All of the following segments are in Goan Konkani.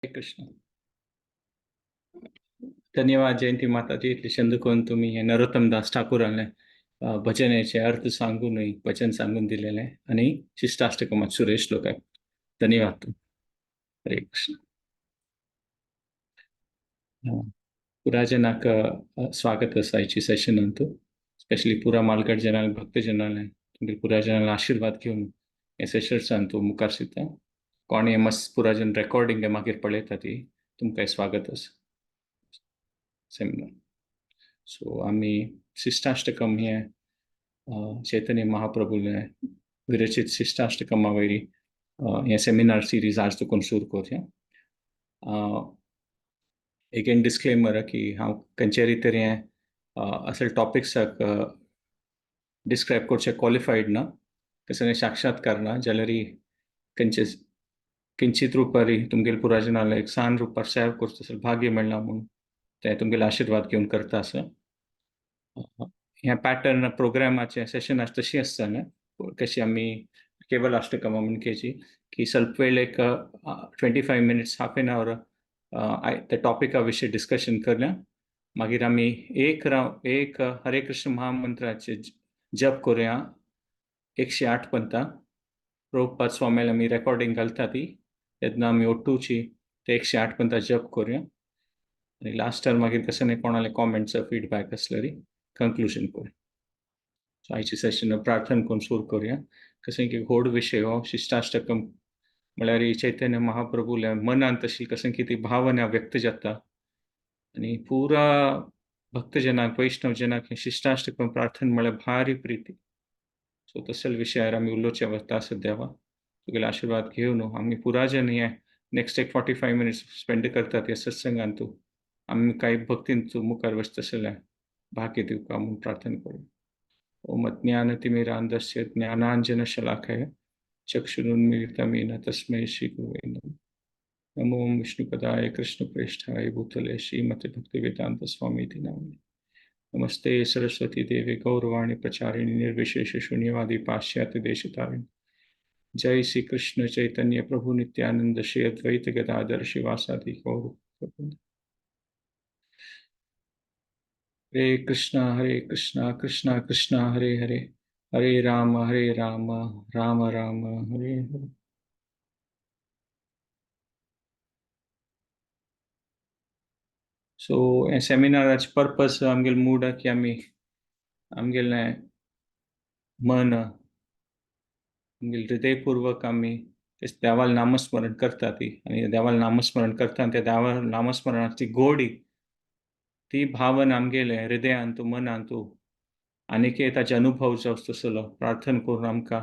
कृष्ण. धन्यवाद जयंती माताजी. इतले छंद करून तुम्ही हे नरोत्तम दास ठाकूरांले भजनाचे अर्थ सांगूनय भजन सांगून दिलेले आणि शिष्टाष्टकमात सुरेश श्लोक आहे. धन्यवाद. हरे कृष्ण. पुरा जनाक स्वागत असायची सेशन अंतू, स्पेशली पुरा मालगड जनाल, भक्त जनाले, तुमगे पुरा जनाला आशीर्वाद घेवन हे सेशन तूं मुखार सरता. कोण हे मस्त पुरा जन रेकॉर्डिंग मागीर पळयता ती, तुमकां स्वागत आसा सेमिनार. सो आमी शिष्टाष्टकम हे चैतन्य महाप्रभूले विरचित शिष्टाष्टकमा वयरी हे सेमिनार सिरीज आज तुकून सुरू करया. एगेन डिस्क्लेमर की हांव खंयचेरी तरी हें असल टॉपिक्साक डिस्क्रायब करचें क्वॉलिफायड ना, कसलें साक्षात्कार ना, जाल्यार खंयचे किंचित रुपारी तुमगेले पुराजनाला एक सान रुपार सेव करचो तसो भाग्य मेळना म्हूण ते तुमगेले आशिर्वाद घेवन करता आसा. ह्या पॅटर्न प्रोग्रामाचें सेशन आसा तशी आसता न्हय, कशी आमी केवल अष्टकमा म्हूण केची की स्वल्प वेळ एक 25 minutes, half an hour त्या टॉपिका विशीं डिस्कशन करया. मागीर आमी एक राव एक हरे कृष्ण महामंत्राचे जप करूया 108 पंता. प्रभुपाद स्वामीला आमी रेकॉर्डिंग घालता ती, तेन्ना आमी ओट्टूची ते 108 पंता जप करूया आनी लास्टार मागीर कशें न्ही कोणाले कॉमेंट्स फीडबॅक आसल्यार कंक्लुजन करूया. सो आयचे सेशन प्रार्थना करून सुरू करूया. कशें की व्हड विशय हो शिष्टाष्टकम म्हळ्यार चैतन्य महाप्रभूल्या मनांत तशी कशें की ती भावना व्यक्त जाता आनी पुरा भक्तजनाक वैष्णव जनाक हें शिष्टाष्टकम प्रार्थना म्हळ्यार भारी प्रिती. सो तसल विशयार आमी उलोवचे वता सद्या. तुगेले आशिर्वाद घेवन आमी पुरा जन हे नेक्स्ट एक 45 मिनिट्स स्पेंड करतात ह्या सत्संगान, तूं आमी कांय भक्तीन तूं मुखार वचतसले भाग्य दिवपा म्हूण प्रार्थना करूं. ओम अज्ञानतिमिरान्धस्य ज्ञानाञ्जनशलाकया चक्षुरुन्मीलितं तस्मै श्रीगुरुवे नमः. नमो विष्णुपदाय कृष्णप्रेष्ठाय भूतले श्रीमते भक्तिवेदांत स्वामीति नामिने. नमस्ते सरस्वती देवी गौरवाणी प्रचारिणी निर्विशेष शून्यवादी पाश्चात्य देशतारिणी. जय श्री कृष्ण चैतन्य प्रभु नित्यानंद श्री अद्वैत गदाधर श्रीवासादि गौर. हरे कृष्णा कृष्णा कृष्णा हरे हरे, हरे राम राम राम हरे हरे. सो हे सेमिनाराचे पर्पस आमगेले मूड की आमी आमगेलें मन आमगेले हृदयपूर्वक आमी देवाल नामस्मरण करता ती आनी देवाल नामस्मरण करता आनी त्या देवा नामस्मरणाची गोडी ती भावना आमगेले हृदयांतू मनांतू आनीक ताजे अनुभव जावचो तसलो प्रार्थना करून आमकां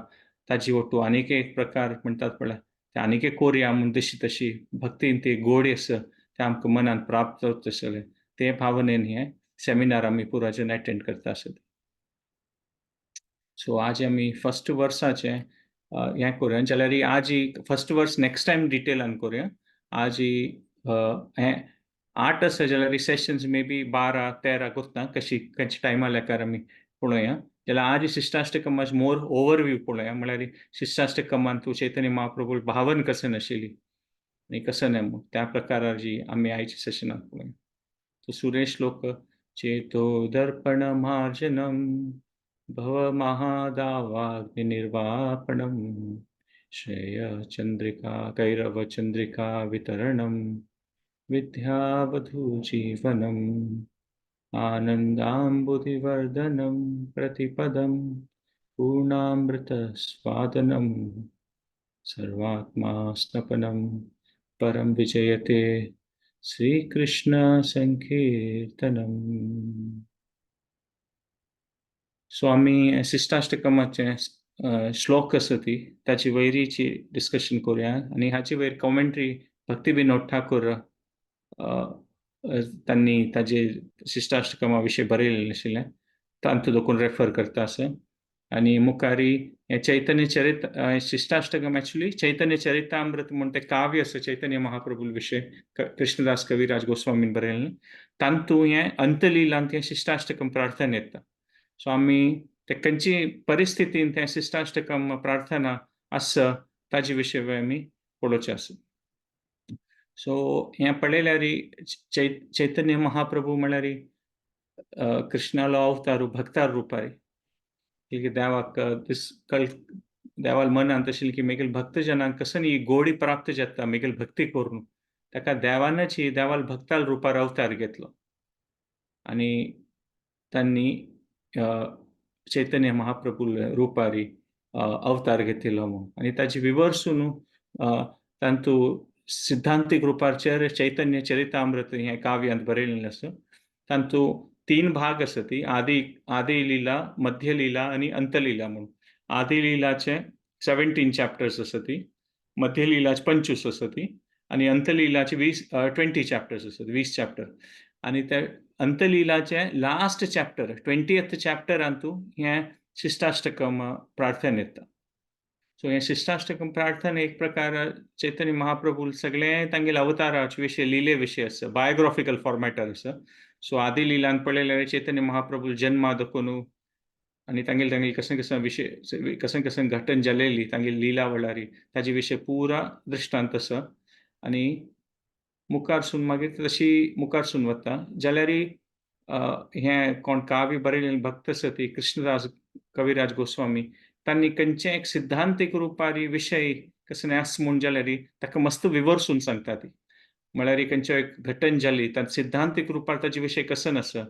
ताजी वटू आनीक एक प्रकार म्हणटात पळय ते आनीक एक कोरया म्हूण तशी तशी भक्तीन ती गोडी आसा ते आमकां मनान प्राप्त जावचें तसलें ते भावनेन हे सेमिनार आमी पुराजन एटेंड करता आसत. सो आज आमी फर्स्ट वर्साचें हें करूया, जाल्यार आज फर्स्ट वर्स नेक्स्ट टायम डिटेलान करूया. आज हें 8 आसा जाल्यार सेशन्स मे बी 12 13 करता कशी खंयच्या टायमा लेखार आमी पळोवया. जाल्यार आज शिष्टाष्टकमाच मोर ओवरव्यू पळोवया, म्हळ्यार शिष्टाष्टकमान तूं चैतन्य महाप्रभू भावन कशें नाशिल्ली आनी कशें न्हय म्हूण त्या प्रकारार जी आमी आयच्या सेशनाक पळोवया. तो सुरेश श्लोक चेतो दर्पण मार्जनम भव महादावाग्नि निर्वापणम श्रेय चंद्रिका कैरव चंद्रिका वितरणम विद्यावधू जीवनम आनंदाम्बुधिवर्धनम प्रतिपदम पूर्णामृत स्वादनम सर्वात्मा स्नपनम परम विजयते श्रीकृष्ण संकीर्तनम. स्वामी शिष्टाष्टकमाचे श्लोक आसा ती ताची वयरीची डिस्कशन करूया आनी हाची वयर कॉमेंट्री भक्ती विनोद ठाकूर तांणी ताजे शिष्टाष्टकमा विशीं बरयलेलें आशिल्लें तांतूं देखून रेफर करता आसा. आनी मुखारी हें चैतन्य चरित शिष्टाष्टकम एक्चुअली चैतन्य चरितामृत म्हूण तें काव्य आसा चैतन्य महाप्रभू विशीं कृष्णदास कविराज गोस्वामीन बरयलें तांतूं हें अंतलिलांत हें शिष्टाष्टकम प्रार्थना येता. सो आमी ते खंयची परिस्थितीन तें शिष्टाष्टकम प्रार्थना आसा ताजे विशीं आमी पळोवचें आसा. सो हें पळयल्यार चैतन्य महाप्रभू म्हळ्यार कृष्णालो अवतार भक्तार रुपार की देवाक दीस कळ देवाल मनांत आशिल्लें की मेगेल भक्तजनांक कसं ही गोडी प्राप्त जाता मेगेल भक्ती करून, ताका देवानच ही देवाल भक्ताल रुपार अवतार घेतलो आनी तांणी चैतन्य महाप्रभू रुपारी अवतार घेतिल्लो म्हूण. आनी ताजी विवर्सून तांतू सिद्धांतीक रुपार चैतन्य चरितामृत हें काव्यांत बरयलेलें आसा. तांतू तीन भाग आसा ती आदी आदी लिला, मध्य लिला आनी अंतलिला म्हूण. आदी लिलाचे 17 चॅप्टर्स आसा ती, मध्य लिलाचे 25 आसा ती आनी अंतलिलाचे 20 चॅप्टर्स आसात, 20 चॅप्टर. आनी ते अंतलिलाचे लास्ट चॅप्टर 20th चॅप्टरांतू हें शिष्टाष्टकम प्रार्थना येता. सो हें शिष्टाष्टकम प्रार्थना एक प्रकार चैतन्य महाप्रभू सगळे तांगेले अवताराचे विशय, लिले विशय आसा, बायोग्राफिकल फॉर्मेटार आसा. सो आदी लिलान पळयल्यार चैतन्य महाप्रभू जन्मा दाखोवन आनी तांगेले तांगेले कशें कशें विशय, कशें कशें घटन जालेली तांगेली लिला वळारी ताजे विशय पुरा दृश्टांत आसा. आनी मुखारसून मागीर तशी मुखारसून वता जाल्यार हें कोण काव्य बरयलेलें भक्त आसा ती कृष्णदास कविराज गोस्वामी तांणी खंयचें एक सिद्धांतीक रुपारी विशय कसलें आस म्हूण जाल्यार ताका मस्त विवर्सून सांगता ती. म्हळ्यार खंयचें एक घटन जाली तांचे सिद्धांतीक रुपार ताजे विशय कसन आसा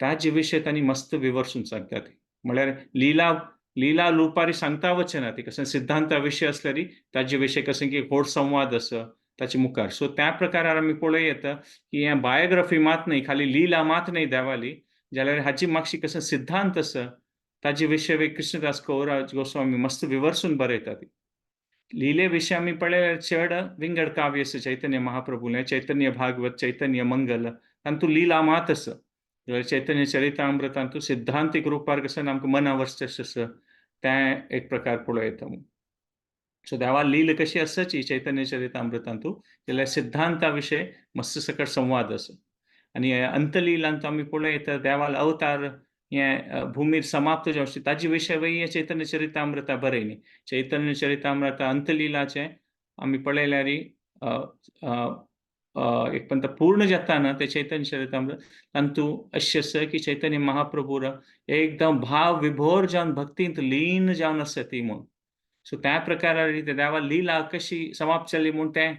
ताजे विशय तांणी मस्त विवर्सून सांगता ती. म्हळ्यार लिला लिला रुपारी सांगता वचना ती, कसं सिद्धांता विशय आसल्यार ताजे विशय कशें की व्हड संवाद आसा ताचे मुखार. सो त्या प्रकारार आमी पळोवं येता की हें बायोग्राफी मात न्हय, खाली लिला मात न्हय देवाली, जाल्यार हाची मातशी कसं सिद्धांत आसा ताजे विशय कृष्णदास कविराज गोस्वामी मस्त विवर्सून बरयता ती. लिले विशय आमी पळयल्यार चड विंगड काव्य आसा चैतन्य महाप्रभूलें, चैतन्य भागवत, चैतन्य मंगल, तांतू लिला मात आसा. चैतन्य चरितामृतांतू सिद्धांतीक रुपार कसं आमकां मना वचचें आसा तें एक प्रकार पळोवं येता. सो देवा लील कशी आसाची चैतन्य चरितामृतांतू जाल्यार सिद्धांता विशय मस्त सकट संवाद आसा. आनी अंतलिलांत आमी पळोवं येता देवाल अवतार हें भुमीर समाप्त जावची ताजे विशय वय चैतन्य चरितामृता बरयली. चैतन्य चरितामृता अंतलिलाचें आमी पळयल्यार एक पंत पूर्ण जाता ना ते चैतन्य चरितामृत तांतू अशें आसा की चैतन्य महाप्रभूर एकदम भाव विभोर जावन भक्तींत लीन जावन आसा ती म्हूण. सो त्या प्रकारार ते देवा लिला कशी समाप्त जाली म्हूण तें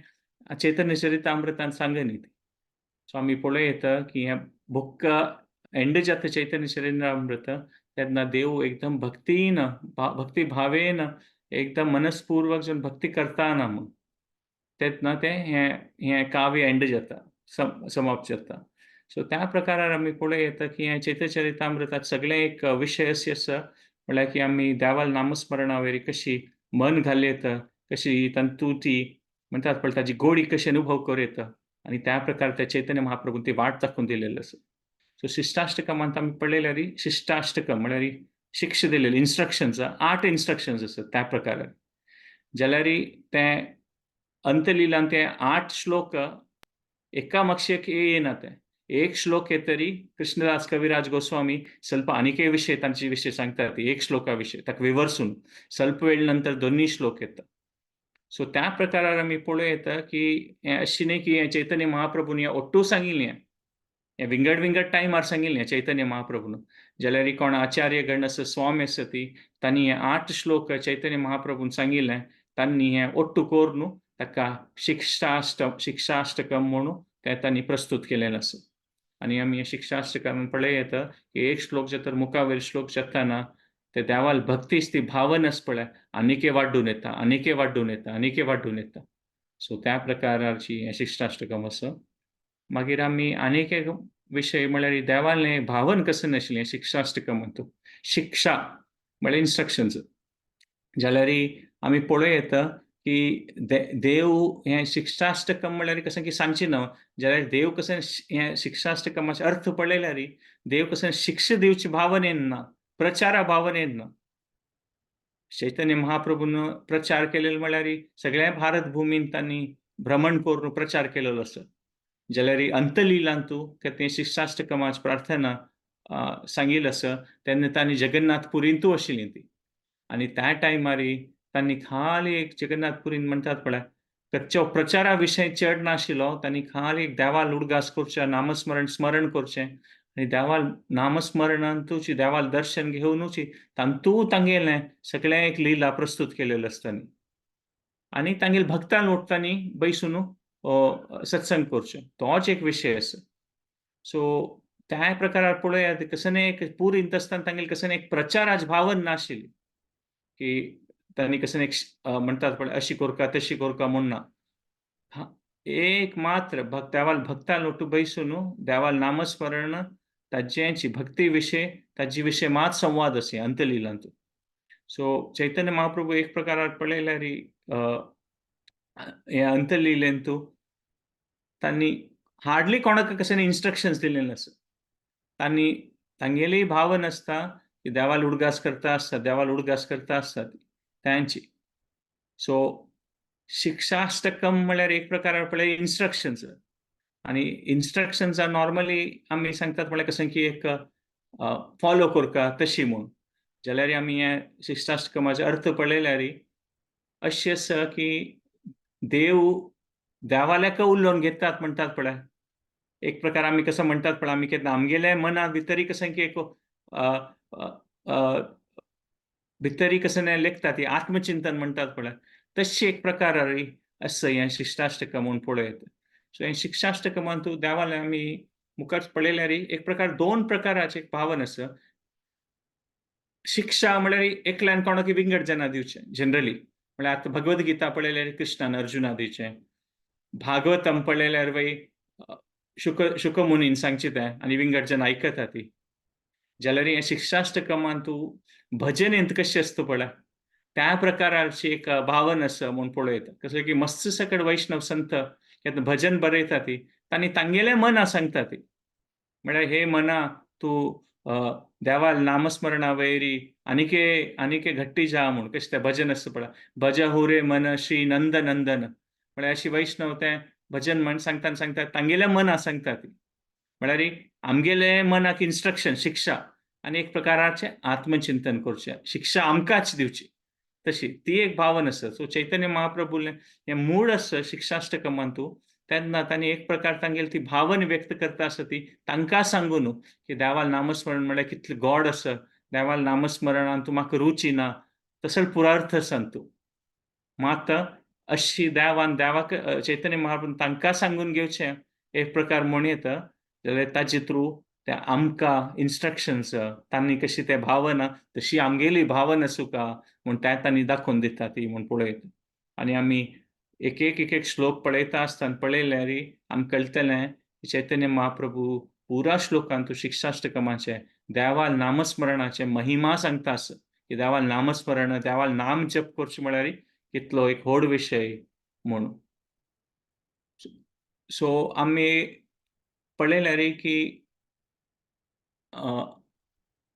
चैतन्य चरितामृतान सांगनी ती. सो आमी पळोवं येता की हें बुक्क एंड जाता चैतन्य चरितामृत तेन्ना देव एकदम भक्तीन भक्ती भावेन एकदम मनस्पूर्वक जन भक्ती करता ना म्हूण तेन्ना तें हें हें काव्य एंड जाता, समाप्त जाता. सो त्या प्रकारार आमी पळोवं येता की हें चैतन्य चरितामृतांत सगळें एक विशय अशें आसा म्हळ्यार की आमी देवाल नामस्मरणा वयर कशी मन घाल येता, कशी तांतू ती म्हणटात पळय ताजी गोडी कशी अनुभव करूं येता आनी त्या प्रकार त्या चैतन्य महाप्रभून ती वाट दाखोवन दिलेली आसा. सो शिष्टाष्टकमांत आमी पळयल्यार शिष्टाष्टकम म्हळ्यार शिक्षा दिलेली इन्स्ट्रक्शन्स, 8 इन्स्ट्रक्शन्स आसात त्या प्रकारान. जाल्यार तें अंतलिलान ते 8 श्लोक एका मागशेक येना, ते एक श्लोक येतरी कृष्णदास कविराज गोस्वामी ಸ್ವಲ್ಪ अनेके विशय तांचे विशय सांगतात एक श्लोका विशय ताका विवर्सून ಸ್ವಲ್ಪ वेळ नंतर दोन्ही श्लोक येता. सो त्या प्रकारार आमी पळोवं येता की हें अशें न्हय की हें चैतन्य महाप्रभून हें ओट्टू सांगिल्लें, हें विंगड विंगड टायमार सांगिल्लें चैतन्य महाप्रभून. जाल्यार कोण आचार्य गण आसा, स्वामी आसा ती तांणी हें 8 श्लोक चैतन्य महाप्रभून सांगिल्लें, तांणी हें ओट्टू करून ताका शिक्षाष्टकम म्हणून तें तांणी प्रस्तुत केलेलें आसा. आनी आमी हें शिक्षाष्टकम पळय येता की एक श्लोक जाता मुखावयर श्लोक जाताना ते देवाल भक्तीच ती भावना आसा पळय आनीके वाड्डून येता, आनीके वाड्डून येता, आनीके वाड्डून येता. सो त्या प्रकाराची हें शिक्षाष्टकम आसा. मागीर आमी आनीक एक विशय म्हळ्यार देवालें भावन कसं नाशिल्लें शिक्षाष्टकम म्हणतो शिक्षा म्हळ्यार इन्स्ट्रक्शन्स. जाल्यार आमी पळोवं येता की देव हें शिक्षाष्टकम म्हळ्यार कसं की सांगचें ना, जाल्यार देव कसं हें शिक्षाष्टकमाचे अर्थ पळयल्यार देव कसं शिक्षा दिवची भावनेन ना, प्रचारा भावनेन ना. चैतन्य महाप्रभून प्रचार केलेलो म्हळ्यार सगळ्या भारत भूमीन तांणी भ्रमण करून प्रचार केलेलो आसा. जाल्यार अंतलिलांतू तें शिक्षाष्टकमाची प्रार्थना सांगिल्लें आसा तेन्ना तांणी जगन्नाथपुरींतू आशिल्ली ती. आनी त्या टायमार तांणी खाली एक जगन्नाथपुरीन म्हणटात पळय ताचो प्रचारा विशय चड नाशिल्लो. तांणी खाली देवाल उडगास करचें, नामस्मरण स्मरण करचें आनी देवाल नामस्मरणांतूच देवाल दर्शन घेवनूच तांतू तांगेलें सगळें एक लिला प्रस्तुत केलेलें आसताली आनी तांगेले भक्तान उठतानी बैसून सत्संग करचें. तोच एक विशय आसा. सो त्या प्रकारार पळयात, कसं एक पुरींत आसतना तांगेले कसं एक प्रचाराच भावन नाशिल्ली की तांणी कसं एक म्हणटात पळय अशी करका तशी करका म्हूण ना. एक मात्र भक्त देवाल भक्तान ओटू बैसून देवाल नामस्मरण, ताज्यांची भक्ती विशय, ताजी विशय मात संवाद असे अंत्यलिलांतू. सो चैतन्य महाप्रभू एक प्रकारार पळयल्यार हे अंत्यलिलेंतू तांणी हार्डली कोणाक कशें इन्स्ट्रक्शन्स दिलेले आसा. तांणी तांगेली भावन आसता की देवाल उडगास करता आसता, देवाल उडगास करता आसता तांची. सो शिक्षाष्टकम म्हळ्यार एक प्रकारार पळय इन्स्ट्रक्शन्स, आनी इन्स्ट्रक्शन्स are normally आमी सांगतात म्हळ्यार कशें की एक फॉलो करका तशी म्हूण. जाल्यार आमी हे शिक्षाष्टकमाचे अर्थ पळयल्यार अशें आसा की देव देवाल्याक उलोवन घेतात म्हणटात पळय. एक प्रकार आमी कसो म्हणटात पळय, आमी केन्ना आमगेल्या मनात भितरी कशें की एक भितरी कसं नाही लेखतात ती आत्मचिंतन म्हणटात पळय, तशी एक प्रकार आसा हें शिक्षाष्टकम म्हूण पळयत. सो हें शिक्षाष्टकमान तूं देवाले आमी मुखार पळयल्यार एक प्रकार दोन प्रकाराचे एक भावन आसा. शिक्षा म्हळ्यार एकल्यान कोणाक विंगड जना दिवचें जनरली, म्हळ्यार आतां भगवद गीता पळयल्यार कृष्णान अर्जुना दिवचें, भागवतम पळयल्यार वय शुकमुनीन सांगचें तें आनी विंगड जन आयकता ती. जाल्यार हें शिक्षाष्टकमान तूं भजनेंत कशें आसता पळय त्या प्रकाराची एक भावन आसा म्हूण पळयता. कसं की मस्त सकट वैष्णव संत केन्ना भजन बरयता ती तांणी तांगेलें मना सांगता ती, म्हळ्यार हे मना तूं देवाल नामस्मरणा वैरी आनिके आनिके घट्टी जा म्हूण. कशें तें भजन आसता पळय, भज हुरे मन श्री नंद नंदन, म्हळ्यार अशी वैष्णव तें भजन म्हण सांगता सांगता तांगेल्या मना सांगता ती. म्हळ्यार आमगेले मनाक इन्स्ट्रक्शन शिक्षा आनी एक प्रकाराचें आत्मचिंतन करचें, शिक्षा आमकांच दिवची तशी ती एक भावन आसा. सो चैतन्य महाप्रभूलें हें मूळ आसा शिक्षाष्टकमान तूं तेन्ना तांणी एक प्रकार तांगेली ती भावन व्यक्त करता आसा ती तांकां सांगून की देवाल नामस्मरण म्हळ्यार कितलें गोड आसा, देवाल नामस्मरणान तूं म्हाका रुची ना तसो पुरार्थ आसा तूं. मात अशी देवान देवाक चैतन्य महाप्रभू तांकां सांगून घेवचें एक प्रकार म्हण येता जाल्यार ताजे थ्रू ते आमकां इन्स्ट्रक्शन्स तांणी कशी ते भावना तशी आमगेली भावना सुका म्हूण ते तांणी दाखोवन दिता ती म्हूण पळयता. आनी आमी एक एक एक एक श्लोक पळयता आसतना पळयल्यार आमकां कळटलें चैतन्य महाप्रभू पुरा श्लोकांत शिक्षाष्टकमाचे देवाल नामस्मरणाचे महिमा सांगता आसा की देवाल नामस्मरण, देवाल नाम जप करचें म्हळ्यार कितलो एक व्हड विशय म्हूण. सो आमी पळयल्यार की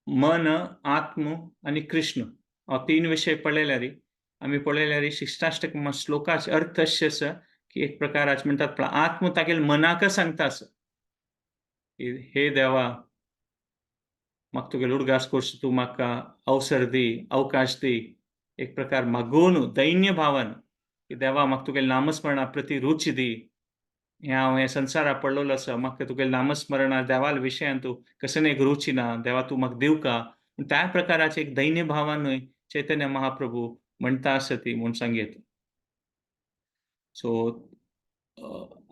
मन, आत्म आनी कृष्ण हो तीन विशय पळयल्यार आमी पळयल्यार शिष्टाष्टक श्लोकाचे अर्थ अशें आसा की एक प्रकाराचे म्हणटात आत्म तागेले मनाक सांगता आसा की हे देवा म्हाका तुगेलो उडगास करचो, तूं म्हाका अवसर दी, अवकाश दी, एक प्रकार मागून दैन्य भावन की देवा म्हाका तुगेले नामस्मरणा प्रती रुची दी, हें हांव हें संवसारा पडलेलो आसा, म्हाका तुगेले नामस्मरणा देवाल विशयान तूं कसं एक रुची ना, देवा तूं म्हाका दिवका, त्या प्रकाराचे एक दैन्य भावानूय चैतन्य महाप्रभू म्हणटा आसा ती म्हूण सांगयत. सो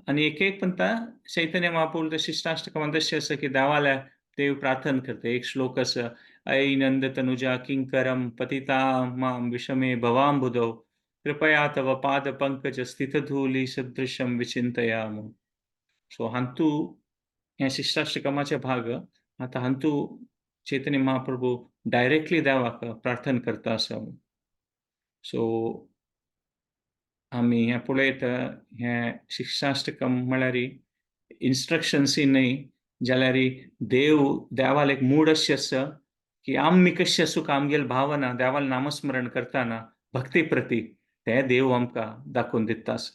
आनी एक एक म्हणटा चैतन्य महाप्रभू ते शिष्टाष्टकमान तशें आसा की देवाल्या देव प्रार्थना करता. एक श्लोक आसा, ऐ नंद तनुजा किंकरम पतिता माम विषमे भवाम्बुधौ कृपया तव पाद पंकज स्थितधूली सदृशम विचिंतया म्हूण. सो हांतू हे शिष्टाष्टकमाचे भाग. आतां हांतू चैतन्य महाप्रभू डायरेक्टली देवाक प्रार्थना करता आसा. सो आमी हें पळयता हें शिक्षाष्टकम म्हळ्यार इन्स्ट्रक्शन्स न्हय जाल्यार देव देवाल एक मूड अशें आसा की आमी कशें सुख आमगेले भावना देवाल नामस्मरण करतना भक्ती प्रती ते देव आमकां दाखोवन दिता आसा.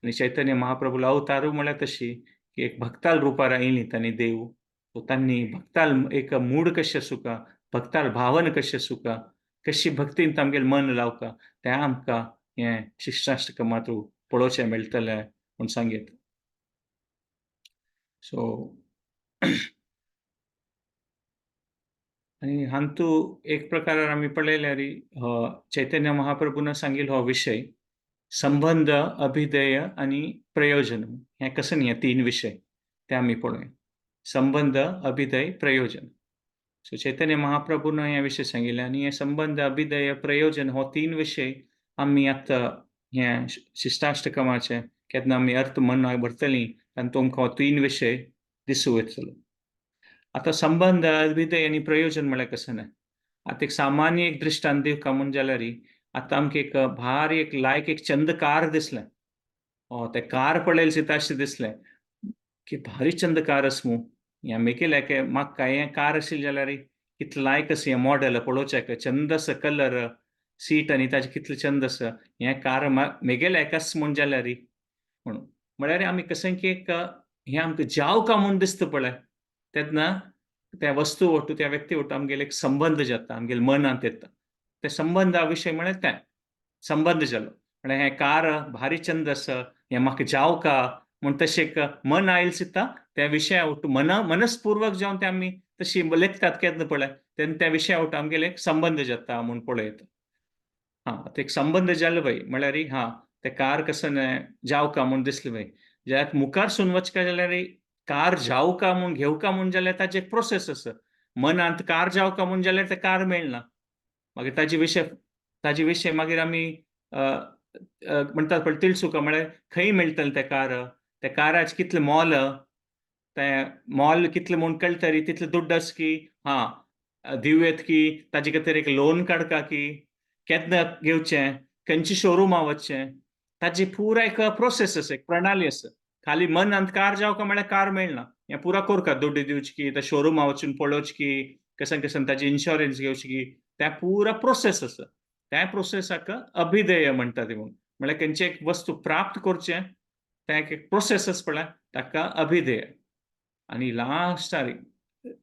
आनी चैतन्य महाप्रभूला अवतारू म्हळ्यार तशी की एक भक्ताल रुपार आयली तांणी देव, तांणी भक्ताल एक मूड कशें सुका, भक्ताल भावन कशें सुका, कशी भक्तीन आमगेलें मन लावका तें आमकां हें शिक्षाष्टकमातू पळोवचें मेळटलें म्हूण सांगीत. सो आनी हांतू एक प्रकारार आमी पळयल्यार चैतन्य महाप्रभून सांगिल्लो हो विशय संबंध, अभिधेय आनी प्रयोजन, हें कशें न्ही, हे तीन विशय ते आमी पळोवया. संबंध, अभिधेय, प्रयोजन. सो चैतन्य महाप्रभून हे विशय सांगिल्ले आनी हे संबंध, अभिधेय, प्रयोजन हो तीन विशय आमी आतां हें शिष्टाष्टकमाचे केन्ना आमी अर्थ मनाक भरतलीं तेन्ना तुमकां हो तीन विशय दिसूं वतलो. आतां संबंध, अभिधेय आनी प्रयोजन म्हळ्यार कशें न्हय, आतां एक सामान्य एक दृश्टांत दिवका म्हूण जाल्यार आतां आमकां एक भारी एक लायक एक चंद कार दिसलें, तें कार पळयलें चिंता अशें दिसलें की भारी चंद कार आसा मू, हें मेकेलें की म्हाका हें कार आशिल्लें जाल्यार कितलें लायक आसा, हें मॉडल पळोवच्याक चंद आसा, कलर सीट आनी ताजें कितलें चंद आसा, हें कार मेगेलें आसा म्हूण जाल्यार म्हणून म्हळ्यार आमी कशें की एक हें आमकां जावका म्हूण दिसता पळय तेन्ना त्या वस्तू वट्टू त्या व्यक्ती वट्टू आमगेले एक संबंद जाता, आमगेले मनांत येता. ते संबंदा विशय म्हळ्यार तें संबंद जालो म्हळ्यार हें कार भारी चंद आसा, हें म्हाका जावका म्हूण तशें एक मन आयल चिंता त्या विशया वट्टू मनस्पूर्वक जावन ते आमी तशी लेखतात केन्ना पळय तेन्ना त्या विशया वट्टू आमगेले एक संबंद जाता म्हूण पळयता. हां, आतां एक संबंद जालो बाई म्हळ्यार हां तें कार कसं जावका म्हूण दिसलें बाई, जाल्यार मुखार सून वचका जाल्यार कार जावका म्हूण घेवका म्हूण जाल्यार ताजें एक प्रोसेस आसा. मनांत कार जावका म्हूण जाल्यार तें कार मेळना, मागीर ताजे विशय मागीर आमी म्हणटात पळय तिळसुका म्हळ्यार खंय मेळटलें तें कार, त्या काराचें कितलें मोल, तें मोल कितलें म्हूण कळटरी तितलें दुड्ड आसा की हां दिवयेत की ताजे खातीर एक लोन काडका की केन्ना घेवचें, खंयच्या शोरुमा वचचें, ताजी पुरा एक प्रोसेस आसा, एक प्रणाली आसा. खाली मनांत कार जावका म्हळ्यार कार मेळना, हें पुरा करका दुड्ड दिवची की त्या शोरुमा वचून पळोवचें की कशें कशें ताजी इन्शुरन्स घेवची की त्या पुरा प्रोसेस आसा. त्या प्रोसेसाक अभिधेय म्हणटा ती म्हूण म्हळ्यार खंयची एक वस्तू प्राप्त करचें तें एक प्रोसेस आसा पळय ताका अभिधेय. आनी लास्टार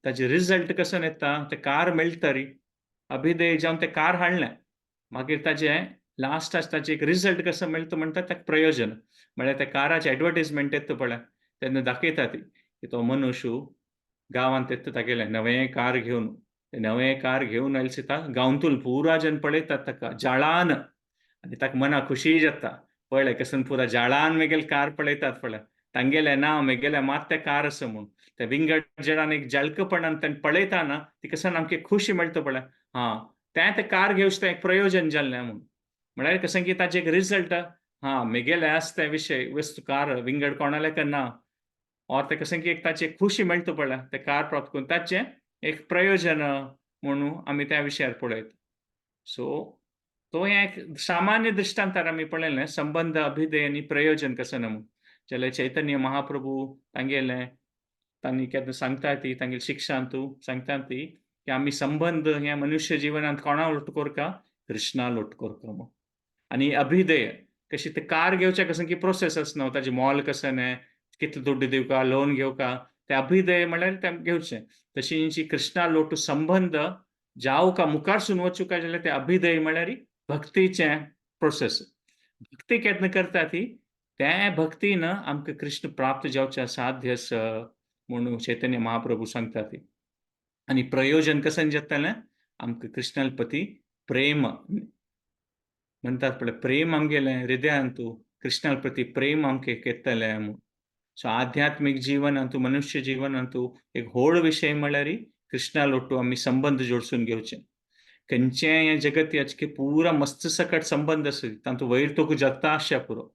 ताजे रिजल्ट कशें येता तें कार मेळटरी अभिधेय जावन तें कार हाडलें मागीर ताजें लास्टाक ताजें एक रिजल्ट कसो मेळटा म्हणटा ताका प्रयोजन म्हळ्यार त्या काराचें एडवर्टीजमेंट येता पळय तेन्ना दाखयता ती की तो मनुष्य गांवांत येता तागेलें नवें कार घेवन, तें नवें कार घेवन आयले दिता गांवतूल पुरा जन पळयतात ताका जाळान आनी ताका मना खुशी जाता पळय कसन पुरा जाळान मेगेले कार पळयतात पळय तांगेलें नांव मेगेलें मात तें कार आसा म्हूण त्या विंगड जणान एक जळकपणान तें पळयता ना ती कसन आमकां खुशी मेळटा पळय हां तें तें कार घेवचें तें एक प्रयोजन जालें म्हूण म्हळ्यार कशें की ताजें एक रिजल्ट हां मेगेलें आसा तें विशय वस्तू कार विंगड कोणालें ना और तें कशें की एक ताचें खुशी मेळटा पळय तें कार प्राप्त करून ताचें एक प्रयोजन म्हणून आमी त्या विशयार पळयता. सो तो हें एक सामान्य दृश्टांतार आमी पळयलें संबंद, अभिधेय आनी प्रयोजन कशें ना म्हूण. जाल्यार चैतन्य महाप्रभू तांगेलें तांणी केन्ना सांगता ती तांगेले शिक्षांतू सांगता ती की आमी संबंद ह्या मनुष्य जिवनांत कोणा लोट करका, कृष्णा लोट करका म्हूण. आनी अभिधेय कशी ते कार घेवच्या कसं की प्रोसेस आसना ताजें मोल कशें न्हय कितलें दुड्ड दिवका लोन घेवका ते अभिधेय म्हळ्यार तें घेवचें. तशी कृष्णा लोटू संबंद जावका मुखारसून वचूका जाल्यार ते अभिधेय म्हळ्यार भक्तीचें प्रोसेस. भक्ती केन्ना करता ती त्या भक्तीन आमकां कृष्ण प्राप्त जावचें साध्य आसा म्हणून चैतन्य महाप्रभू सांगता ती. आनी प्रयोजन कशें जातलें आमकां कृष्णाल प्रती प्रेम म्हणटात पळय प्रेम आमगेलें हृदयांतू कृष्णाल प्रती प्रेम आमकां येतलें म्हूण. सो आध्यात्मीक जिवनांतू मनुष्य जिवनांतू एक व्हड विशय म्हळ्यार कृष्णा लोटू आमी संबंद जोडसून घेवचे. खंयचें हें जगत याचके पुरा मस्त सकट संबंद आसा तातूंत वयर तुका जगता आसच्या पुरो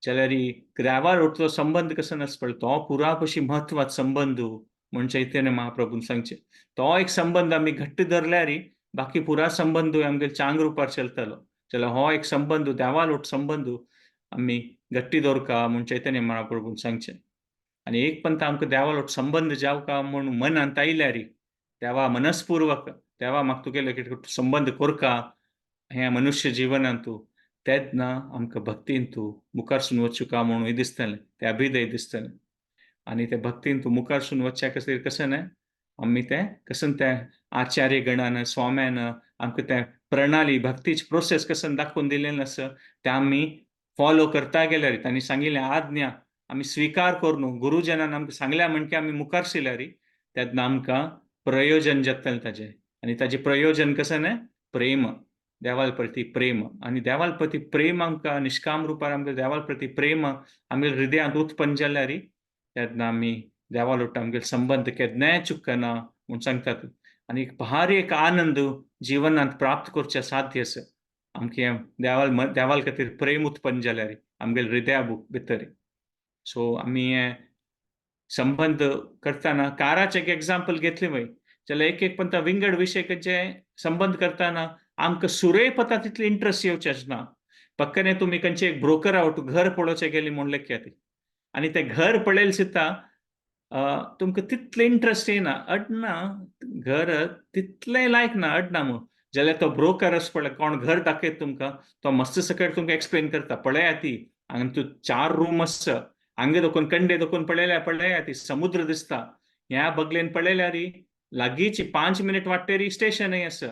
जाल्यार देवा लोटचो संबंद कसो नासता पळय तो पुरा कशी म्हत्वाचो संबंद म्हूण चैतन्य महाप्रभून सांगचें. तो एक संबंद आमी घट्ट धरल्यार बाकी पुरा संबंद आमगेले चांग रुपार चलतलो. जाल्यार हो एक संबंद देवा लोट संबंद आमी घट्टी दवरका म्हूण चैतन्य महाप्रभून सांगचें. आनी एक पंथ आमकां देवा लोट संबंद जावका म्हूण मनांत आयल्यार देवा मनस्पूर्वक देवा म्हाका तुगेले संबंद करका हें मनुष्य जिवनांतू तेन्ना आमकां भक्तीन तूं मुखारसून वचुका म्हणून दिसतलें, तें अभिधेय दिसतलें. आनी ते भक्तीन तूं मुखारसून वचच्या खातीर कशें न्हय आमी तें कशें तें आचार्य गणान स्वाम्यान आमकां तें प्रणाली भक्तीची प्रोसेस कशें दाखोवन दिलेलें आसा तें आमी फॉलो करता गेल्यार, तांणी सांगिल्लें आज्ञा आमी स्विकार करून गुरुजनान आमकां सांगल्या म्हण की आमी मुखार सरल्यार तेन्ना आमकां प्रयोजन जातलें ताजें. आनी ताजें प्रयोजन कशें न्हय, प्रेम, देवाल प्रती प्रेम. आनी देवाल प्रती प्रेम आमकां निश्काम रुपार आमकां देवाल प्रती प्रेम आमगे हृदयांत उत्पन्न जाल्यार तेन्ना आमी देवाल उट्टा आमगेले संबंद केन्नाय चुकना म्हूण सांगतात. आनी एक भारी एक आनंद जिवनांत प्राप्त करचें साध्य आसा आमचें देवाल देवाल खातीर प्रेम उत्पन्न जाल्यार आमगेले हृदया भितर. सो आमी हे संबंद करतना काराचें एक एग्जाम्पल घेतलें वय जाल्यार एक एक पण विंगड विशय खंयचे संबंद करतना आमकां सुरय पता तितली इंट्रस्ट येवचें आसना. पक्कने तुमी खंयचे एक ब्रोकरा वटू घर पळोवचें गेली म्हूण लेखया ती आनी तें घर पळयलें सुद्दां तुमकां तितलें इंट्रस्ट येना, अडना घर तितलें लायक ना अडना म्हूण. जाल्यार तो ब्रोकर आसा पळय कोण घर दाखयता तुमकां तो मस्त सकयल तुमकां एक्सप्लेन करता, पळया ती हांगा तूं 4 रूम आसा, हांगा दोकून कंडे दोकून पळयल्या पळया ती समुद्र दिसता, ह्या बगलेन पळयल्यार लागींच 5 मिनट वाटेर स्टेशनय आसा,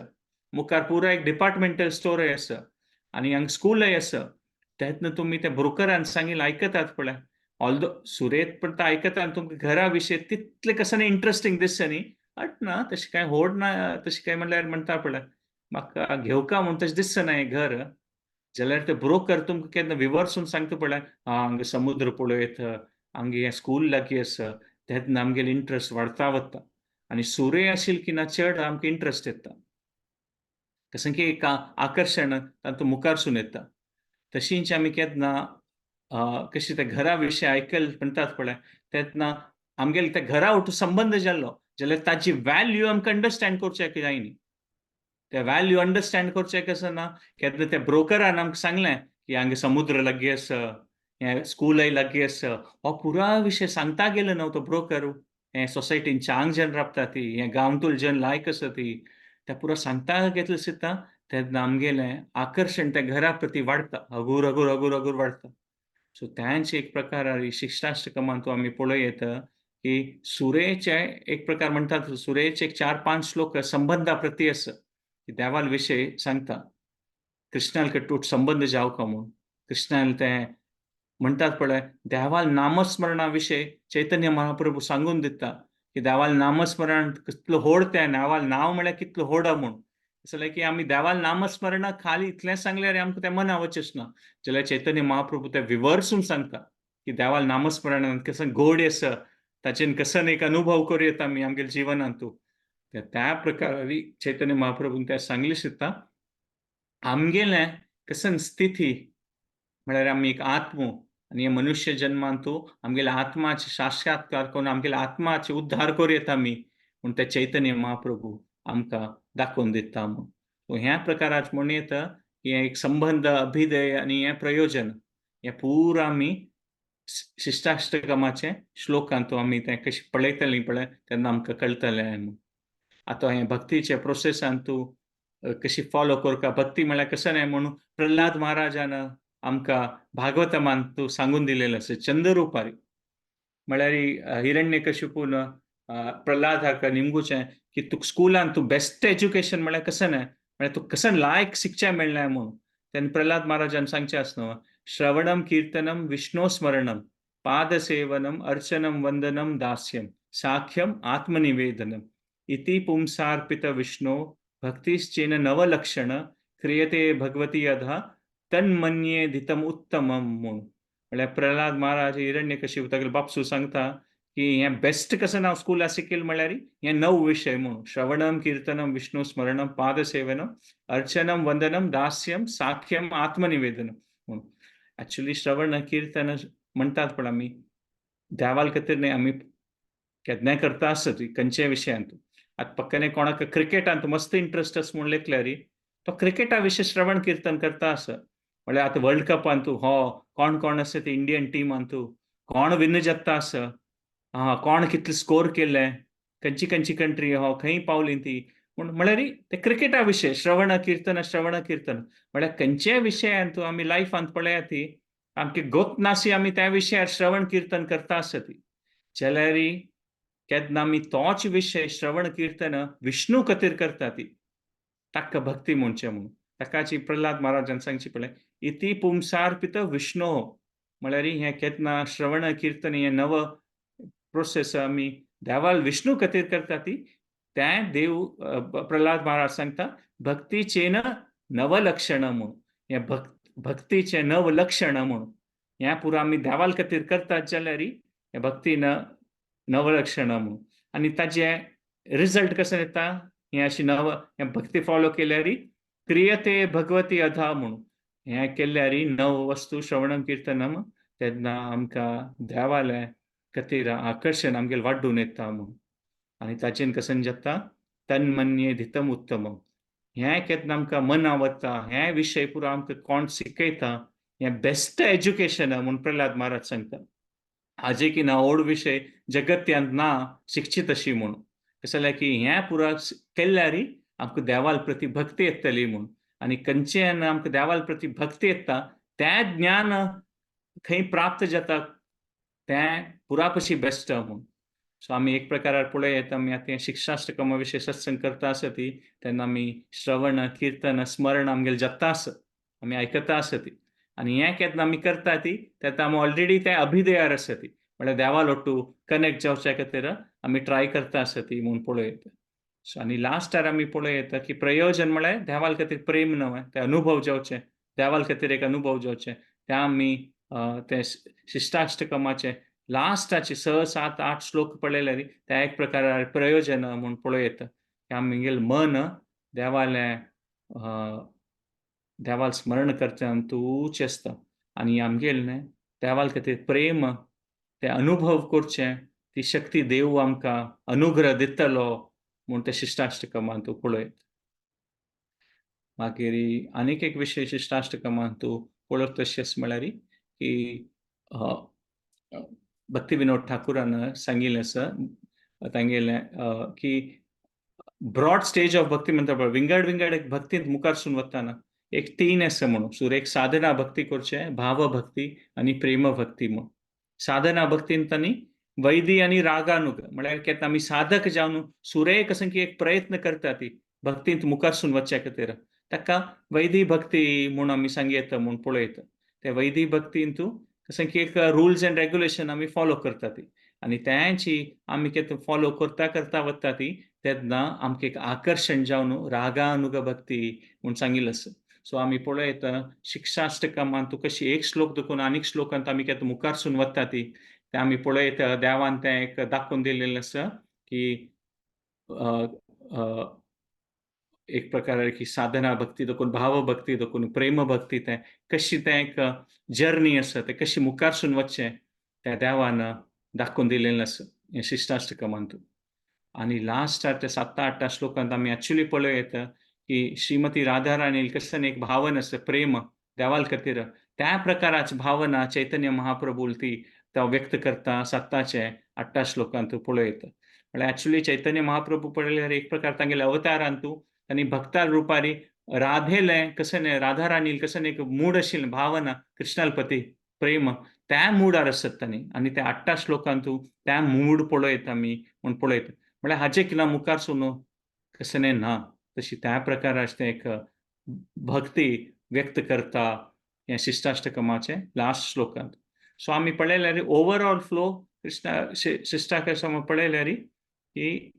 मुखार पुरा एक डिपार्टमेंटल स्टोरय आसा आनी हांगा स्कूलय आसा. तेन्ना तुमी त्या ब्रोकरान सांगिल्लें आयकतात पळय, ऑल्दो सुरेत पण तो आयकता आनी तुमकां घरा विशय तितलें कसं इंट्रस्टींग दिसता न्ही, अट ना तशें कांय व्हड ना तशें कांय म्हणल्यार म्हणटा पळय म्हाका घेवका म्हूण तशें दिसना हें घर. जाल्यार ते ब्रोकर तुमकां केन्ना विवर्सून सांगता पळय, आं हांगा समुद्र पळयत, हांगा हें स्कूल लागीं आसा, तेन्ना आमगेले इंट्रस्ट वाडता वता. आनी सुरय आशिल्ली की ना चड आमकां इंट्रस्ट येता, कसं की एक आकर्शण तातूंत मुखारसून येता. तशींच आमी केन्ना कशी त्या घरा विशय आयकल म्हणटात पळय तेन्ना आमगेले त्या घरा वटू संबंद जाल्लो जाल्यार ताची व्हॅल्यू आमकां अंडरस्टँड करचें जाय न्ही. त्या व्हॅल्यू अंडरस्टँड करचें कसं ना, केन्ना त्या ब्रोकरान आमकां सांगलें की हांगा समुद्र लागीं आसा, हें स्कूलय लागीं आसा, हो पुरा विशय सांगता गेलो न्हू तो ब्रोकर, हें सोसायटीन चांग जन राबता ती, हें गांवतूल जन लायक आसा ती, त्या पुरा सांगता घेतलें सुद्दां तेन्ना आमगेलें आकर्शण त्या घरा प्रती वाडटा, हगूर हगूर हगूर हगूर वाडटा. सो त्यांचे एक प्रकार शिक्षाष्टकमान आमी पळोवं येता की सुरेचे एक प्रकार म्हणटात, सुरेचे एक 4-5 श्लोक संबंधा प्रती आसा की देवाल विशय सांगता, कृष्णाल कटूट संबंध जावका म्हूण. कृष्णाल ते म्हणटात पळय देवाल नामस्मरणा विशय चैतन्य महाप्रभू सांगून दिता की देवाल नामस्मरण कितलो होड, तें देवाल नांव म्हळ्यार कितलो होड म्हूण. जाल्यार की आमी देवाल नामस्मरणा खाली इतलें सांगल्यार आमकां तें मना वचच ना. जाल्यार चैतन्य महाप्रभू ते विवर्सून सांगता की देवाल नामस्मरणान कसं गोड आसा, ताचेन कसं एक अनुभव करूं येता आमी आमगेल्या जिवनांतू. त्या प्रकारे चैतन्य महाप्रभून त्या सांगली सुद्दां आमगेलें कसं स्थिती म्हळ्यार आमी एक आत्मो आनी मनुष्य जन्मांतू आमगेल्या आत्माचे साक्षात्कार करून आमगेल्या आत्माचे उद्धार करूं येता आमी म्हूण ते चैतन्य महाप्रभू आमकां दाखोवन दिता म्हूण. ह्या प्रकारात म्हूण येता की एक संबंध अभिदय आनी हें प्रयोजन हें पुरा आमी शिष्टाष्टकमाचे श्लोकांतू आमी तें कशें पळयतलीं पळय तेन्ना आमकां कळटलें म्हूण. आतां हें भक्तीचे प्रोसेसान तूं कशी फॉलो करका, भक्ती म्हळ्यार कशें न्हय म्हणून प्रल्हाद महाराजान आमकां भागवतमान तूं सांगून दिलेलें आसा चंद्ररुपारी. म्हळ्यार हिरण्यकशिपून प्रल्हाद हाका निमगुचें की तुका स्कुलान तूं बेस्ट एज्युकेशन म्हळ्यार कशें न्हय, म्हळ्यार तुका कशें लायक शिकचें मेळ्ळें म्हूण. तेन्ना प्रल्हाद महाराजान सांगचें आसा न्हू, श्रवणम कीर्तनम विष्णु स्मरणम पादसेवनम अर्चनम वंदनम दास्यम साख्यम आत्मनिवेदनम इति पुंसार्पित विष्णु भक्तिश्चेन नवलक्षण क्रियते भगवती अधा तन्मन्ये धितम उत्तमम म्हूण. म्हळ्यार प्रल्हाद महाराज हिरण्यकशिप तागेलो बापसू सांगता की हें बेस्ट कसं हांव स्कुलाक शिकयल म्हळ्यार हें 9 विशय म्हूण, श्रवणम कीर्तनम विष्णु स्मरणम पादसेवनम अर्चनम वंदनम दास्यम साख्यम आत्मनिवेदनम म्हूण. एक्चुअली श्रवण कीर्तन म्हणटात पण आमी देवाल खातीर न्हय, आमी केन्नाय करता आसत खंयच्याय विशयांत. आतां पक्काने कोणाक क्रिकेटांत मस्त इंट्रस्ट आसा म्हूण लेखल्यार तो क्रिकेटा विशय श्रवण कीर्तन करता आसा. म्हळ्यार आतां वर्ल्ड कपांतू हो कोण कोण आसा ते इंडियन टिमांतू कोण विन जाता आसा, आं कोण कितले स्कोर केले, खंयची खंयची कंट्री हो खंय पावली ती म्हूण. म्हळ्यार ते क्रिकेटा विशय श्रवण कीर्तन श्रवण कीर्तन म्हळ्यार खंयच्याय विशयांतू आमी लायफांत पळया ती आमके गोत नासी आमी त्या विशयार श्रवण कीर्तन करता आसती. जाल्यार केन्ना आमी तोच विशय श्रवण कीर्तन विष्णू खातीर करता ती ताका भक्ती म्हणचें म्हणून. ताकाची प्रल्हाद महाराजान सांगची पळय इति पुंसार्पित विष्णो. म्हळ्यार हें केन्ना श्रवण किर्तन हें नव प्रोसेस आमी देवाल विष्णू खातीर करता ती तें देव प्रल्हाद महाराज सांगता भक्तीचेन नवलक्षण म्हूण. हें भक्तीचें नव लक्षण म्हूण हें पुरो आमी देवाल खातीर करतात जाल्यार हें भक्तीन नवलक्षण म्हूण. आनी ताजें रिजल्ट कशें येता, हें अशी नव हें भक्ती फॉलो केल्यार क्रियते भगवती अधा म्हूण. हें केल्यार नव वस्तू श्रवणम किर्तनम तेन्ना आमकां देवालें खातीर आकर्शण आमगेलें वाडून येता म्हूण. आनी ताचेन कशें जाता तन्मन्ये धितम उत्तमम. हें केन्ना आमकां मना वता, हें विशय पुरो आमकां कोण शिकयता, हें बेस्ट एज्युकेशन म्हूण प्रल्हाद महाराज सांगता. हाजे की ना ओड विशय जगत्यांत ना शिकची तशी म्हूण. कशें जाल्यार की हें पुरो केल्यार आमकां देवाल प्रती भक्ती येतली म्हूण. आनी खंयच्यान आमकां देवाल प्रती भक्ती येता तें ज्ञान खंय प्राप्त जाता तें पुरा पशी बेस्ट म्हूण. सो आमी एक प्रकारार पळय येता, आमी आतां शिक्षाष्टकमा विशय सत्संग करता आसती तेन्ना आमी श्रवण किर्तन स्मरण आमगेलें जाता आसा, आमी आयकता आसती. आनी हें केन्ना आमी करता ती तेन्ना आमी ऑलरेडी तें अभिदयार आसती, म्हळ्यार देवा लोटू कनेक्ट जावच्या खातीर आमी ट्राय करता आसती म्हूण पळय येता. सो आनी लास्टार आमी पळय येता की प्रयोजन म्हळ्यार देवाल खातीर प्रेम न्हय, तें अनुभव जावचें, देवाल खातीर एक अनुभव जावचें. तें आमी तें शिष्टाष्टकमाचें लास्टाचे 6, 7, 8 श्लोक पळयल्यार त्या एक प्रकार प्रयोजन म्हूण पळय येता. आमगेलें मन देवालें देवाल स्मरण करता तूंच आसता आनी आमगेलें देवाल खातीर प्रेम ते अनुभव करचें ती शक्ती देव आमकां अनुग्रह दितलो म्हूण ते शिष्टाष्टकमान तूं पळयत. मागीर आनीक एक विशय शिष्टाष्टकमान तूं पळयत तशेंच म्हळ्यार की भक्ती विनोद ठाकूरान सांगिल्लें आसा तांगेलें की ब्रॉड स्टेज ऑफ भक्ती म्हणटा पळय, विंगड विंगड एक भक्तींत मुखारसून वतना एक तीन आसा म्हणून. सूर एक साधना भक्ती करचें, भाव भक्ती आनी प्रेम भक्ती म्हूण. साधना भक्तीन तांणी वैदी आनी रागानुग म्हळ्यार केन्ना आमी साधक जावन सुरेख असं की एक प्रयत्न करता ती भक्तींत मुखारसून वचच्या खातीर ताका वैदी भक्ती म्हूण आमी सांगयता म्हूण पळयता. ते वैदी भक्तींतू कशें की एक रुल्स एंड रेगुलेशन आमी फॉलो करता ती आनी तेंची आमी केन्ना फॉलो करता करता वता ती तेन्ना आमकां एक आकर्शण जावन रागानुग भक्ती म्हूण सांगिल्लें आसा. सो आमी पळयता शिक्षाष्टकमान तूं कशी एक श्लोक देखून आनीक श्लोकांत आमी केन्ना मुखारसून वता ती तें आमी पळयता. देवान तें एक दाखोवन दिलेलें आसा की एक प्रकार की साधना भक्ती देखून भाव भक्ती देखून प्रेम भक्ती तें कशी तें एक जर्नी आसा तें कशी मुखारसून वचचें त्या देवान दाखोवन दिलेलें आसा हें शिष्टाष्टकमांतू. आनी लास्टाक त्या 7 8 श्लोकांत आमी एक्चुली पळयता की श्रीमती राधाराणी कसं एक भावना आसा प्रेम देवाल खातीर त्या प्रकाराची भावना चैतन्य महाप्रभू ती तो व्यक्त करता 7 8 श्लोकांत पळयता. म्हळ्यार एक्चुली चैतन्य महाप्रभू पळयल्यार एक प्रकार तांगेले अवतारांतू आनी भक्ता रुपारी राधेलें कशें न्ही राधाराणी कशें एक मूड आशिल्लें भावना कृष्णालपती प्रेम त्या मुडार आसत तांणी आनी त्या 8 श्लोकांतू त्या मूड पळयता आमी म्हूण पळयता. म्हळ्यार हाजे किला मुखार सुनो कशें न्ही ना तशी त्या प्रकाराचें तें एक भक्ती व्यक्त करता हें शिष्टाष्टकमाचें लास्ट श्लोकांत. सो आमी पळयल्यार ओवरऑल फ्लो कृष्ण शिष्टाष्टकम पळयल्यार की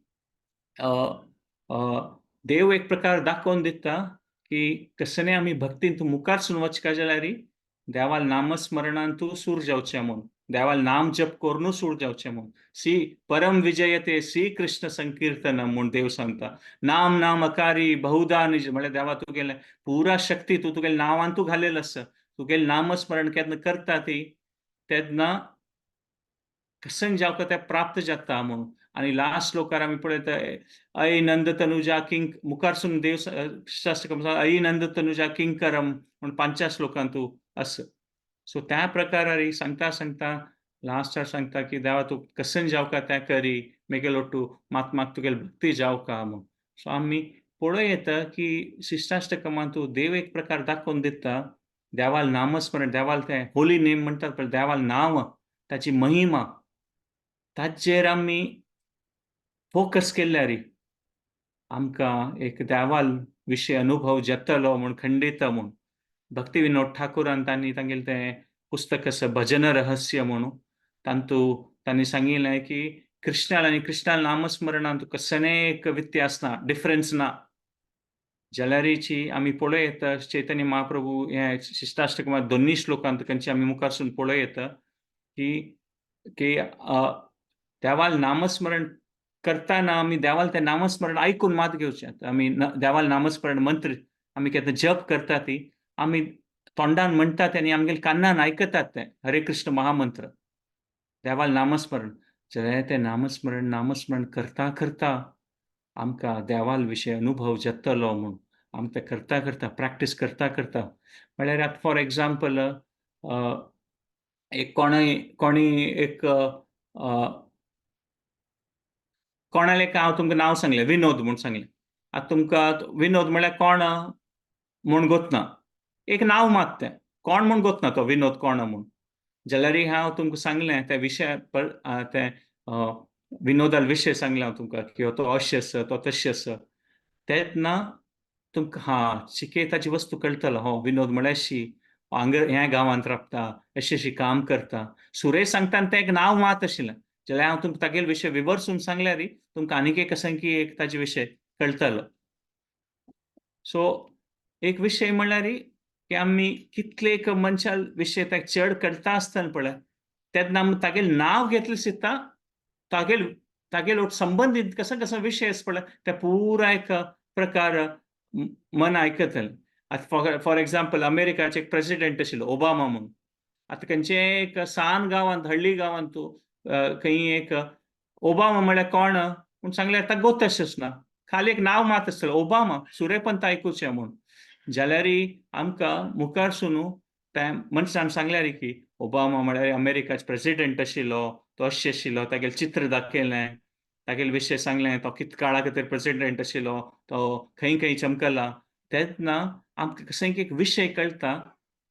देव एक प्रकार दाखोवन दिता की कसने आमी भक्तींत मुखारसून वचका जाल्यार देवाल नामस्मरणांतू सूर जावचें म्हूण, देवाल नाम जप करून सूर जावचें म्हूण. श्री परम विजयते श्री कृष्ण संकीर्तन म्हूण देव सांगता. नाम नाम अकारी बहुधा निज म्हळ्यार देवा तुगेलें पुरा शक्ती तूं तुगेलें नांवान तूं घालेलें आसा, तुगेलें नामस्मरण केन्ना करता ती तेन्ना कसन जावका तें प्राप्त जाता म्हूण. आनी लास्ट श्लोकार आमी पळयता अय नंद तनुजा किंग मुखारसून देव शास्त्र अय नंद तनुजा किंकरम म्हूण 5 श्लोकांतू आसा. सो त्या प्रकारारी सांगता सांगता लास्टार सांगता की देवा तूं कसन जावका तें करी मेगेलो तूं मात तुगेली भक्ती जावका म्हूण. सो आमी पळोवं येता की शिष्टाष्टकमांतू देव एक प्रकार दाखोवन दिता देवाल नामस्मरण, देवाल तें होली नेम म्हणटात पळय, देवाल नांव ताची महिमा ताचेर आमी फोकस केल्यार आमकां एक देवाल विशय अनुभव जातलो म्हूण खंडीत म्हूण. भक्ती विनोद ठाकूरान तांणी तांगेलें तें पुस्तक आसा भजन रहस्य म्हणून, तांतू तांणी सांगिल्लें की कृष्णाल आनी कृष्णाल नामस्मरणांत कसलें एक व्यत्यास ना, डिफरन्स ना. जाल्यारीची आमी पळय येता चैतन्य महाप्रभू हे शिष्टाष्टक दोन्ही श्लोकांत खंयचे आमी मुखारसून पळय येता की की देवाल नामस्मरण करताना आमी देवाल तें नामस्मरण आयकून मात घेवचें. आमी देवाल नामस्मरण मंत्र आमी केन्ना जप करता ती आमी तोंडान म्हणटात आनी आमगेले कानान आयकतात तें हरे कृष्ण महामंत्र देवाल नामस्मरण. जाल्यार तें नामस्मरण नामस्मरण करता करता आमकां देवाल विशय अनुभव जातलो म्हूण आमकां तें करता करता प्रॅक्टीस करता करता. म्हळ्यार आतां फॉर एग्जाम्पल एक कोणय कोणी एक कोणालें एक हांव तुमकां नांव सांगलें विनोद म्हूण सांगलें. आतां तुमकां विनोद म्हळ्यार कोण म्हूण गोतना, एक नांव मात तें कोण म्हूण गोतना तो विनोद कोण म्हूण. जाल्यारय हांव तुमकां सांगलें त्या विशय तें विनोदाल विशय सांगलें हांव तुमकां की तो अशें आसा तो तशें आसा, तेन्ना तुमकां हा शिके ताची वस्तू कळटलो हो विनोद म्हळ्यार शी हांगा ह्या गांवांत राबता अशें अशें काम करता. सुरेश सांगता तें एक नांव मात आशिल्लें, जाल्यार हांव तुमकां तागेले विशय विवर्सून सांगल्यार तुमकां आनीक एक असंख्य एक ताजे विशय कळटलो. सो एक विशय म्हणल्यार की आमी कितले एक मनशा विशय ताका चड कळटा आसतना पळय तेन्ना आमी तागेलें नांव घेतलें सुद्दां तागेल तागेल संबंदीत कसो कसो विशय आसा पळय ते पुरा एक प्रकार मन आयकतलें. आतां फॉर एग्जाम्पल अमेरिकाचे एक प्रेसिडेंट आशिल्लो ओबामा म्हणून. आतां खंयचे एक सान गांवांत हळ्ळी गांवांत खंय एक ओबामा म्हळ्यार कोण म्हूण सांगल्यार ताका गोत ना, खाली एक नांव मात आसतलें ओबामा सुरेपंत आयकुचें म्हूण. जाल्यारय आमकां मुखार सुनू त्या मनशान सांगल्यार की ओबामा म्हळ्यार अमेरिकाचे प्रेसिडेंट आशिल्लो, तो अशें आशिल्लो, तागेलें चित्र दाखयलें, तागेले विशय सांगलें, तो कित काळा खातीर प्रेसिडेंट आशिल्लो, तो खंय खंय चमकला. तेन्ना आमकां कसो एक विशय कळटा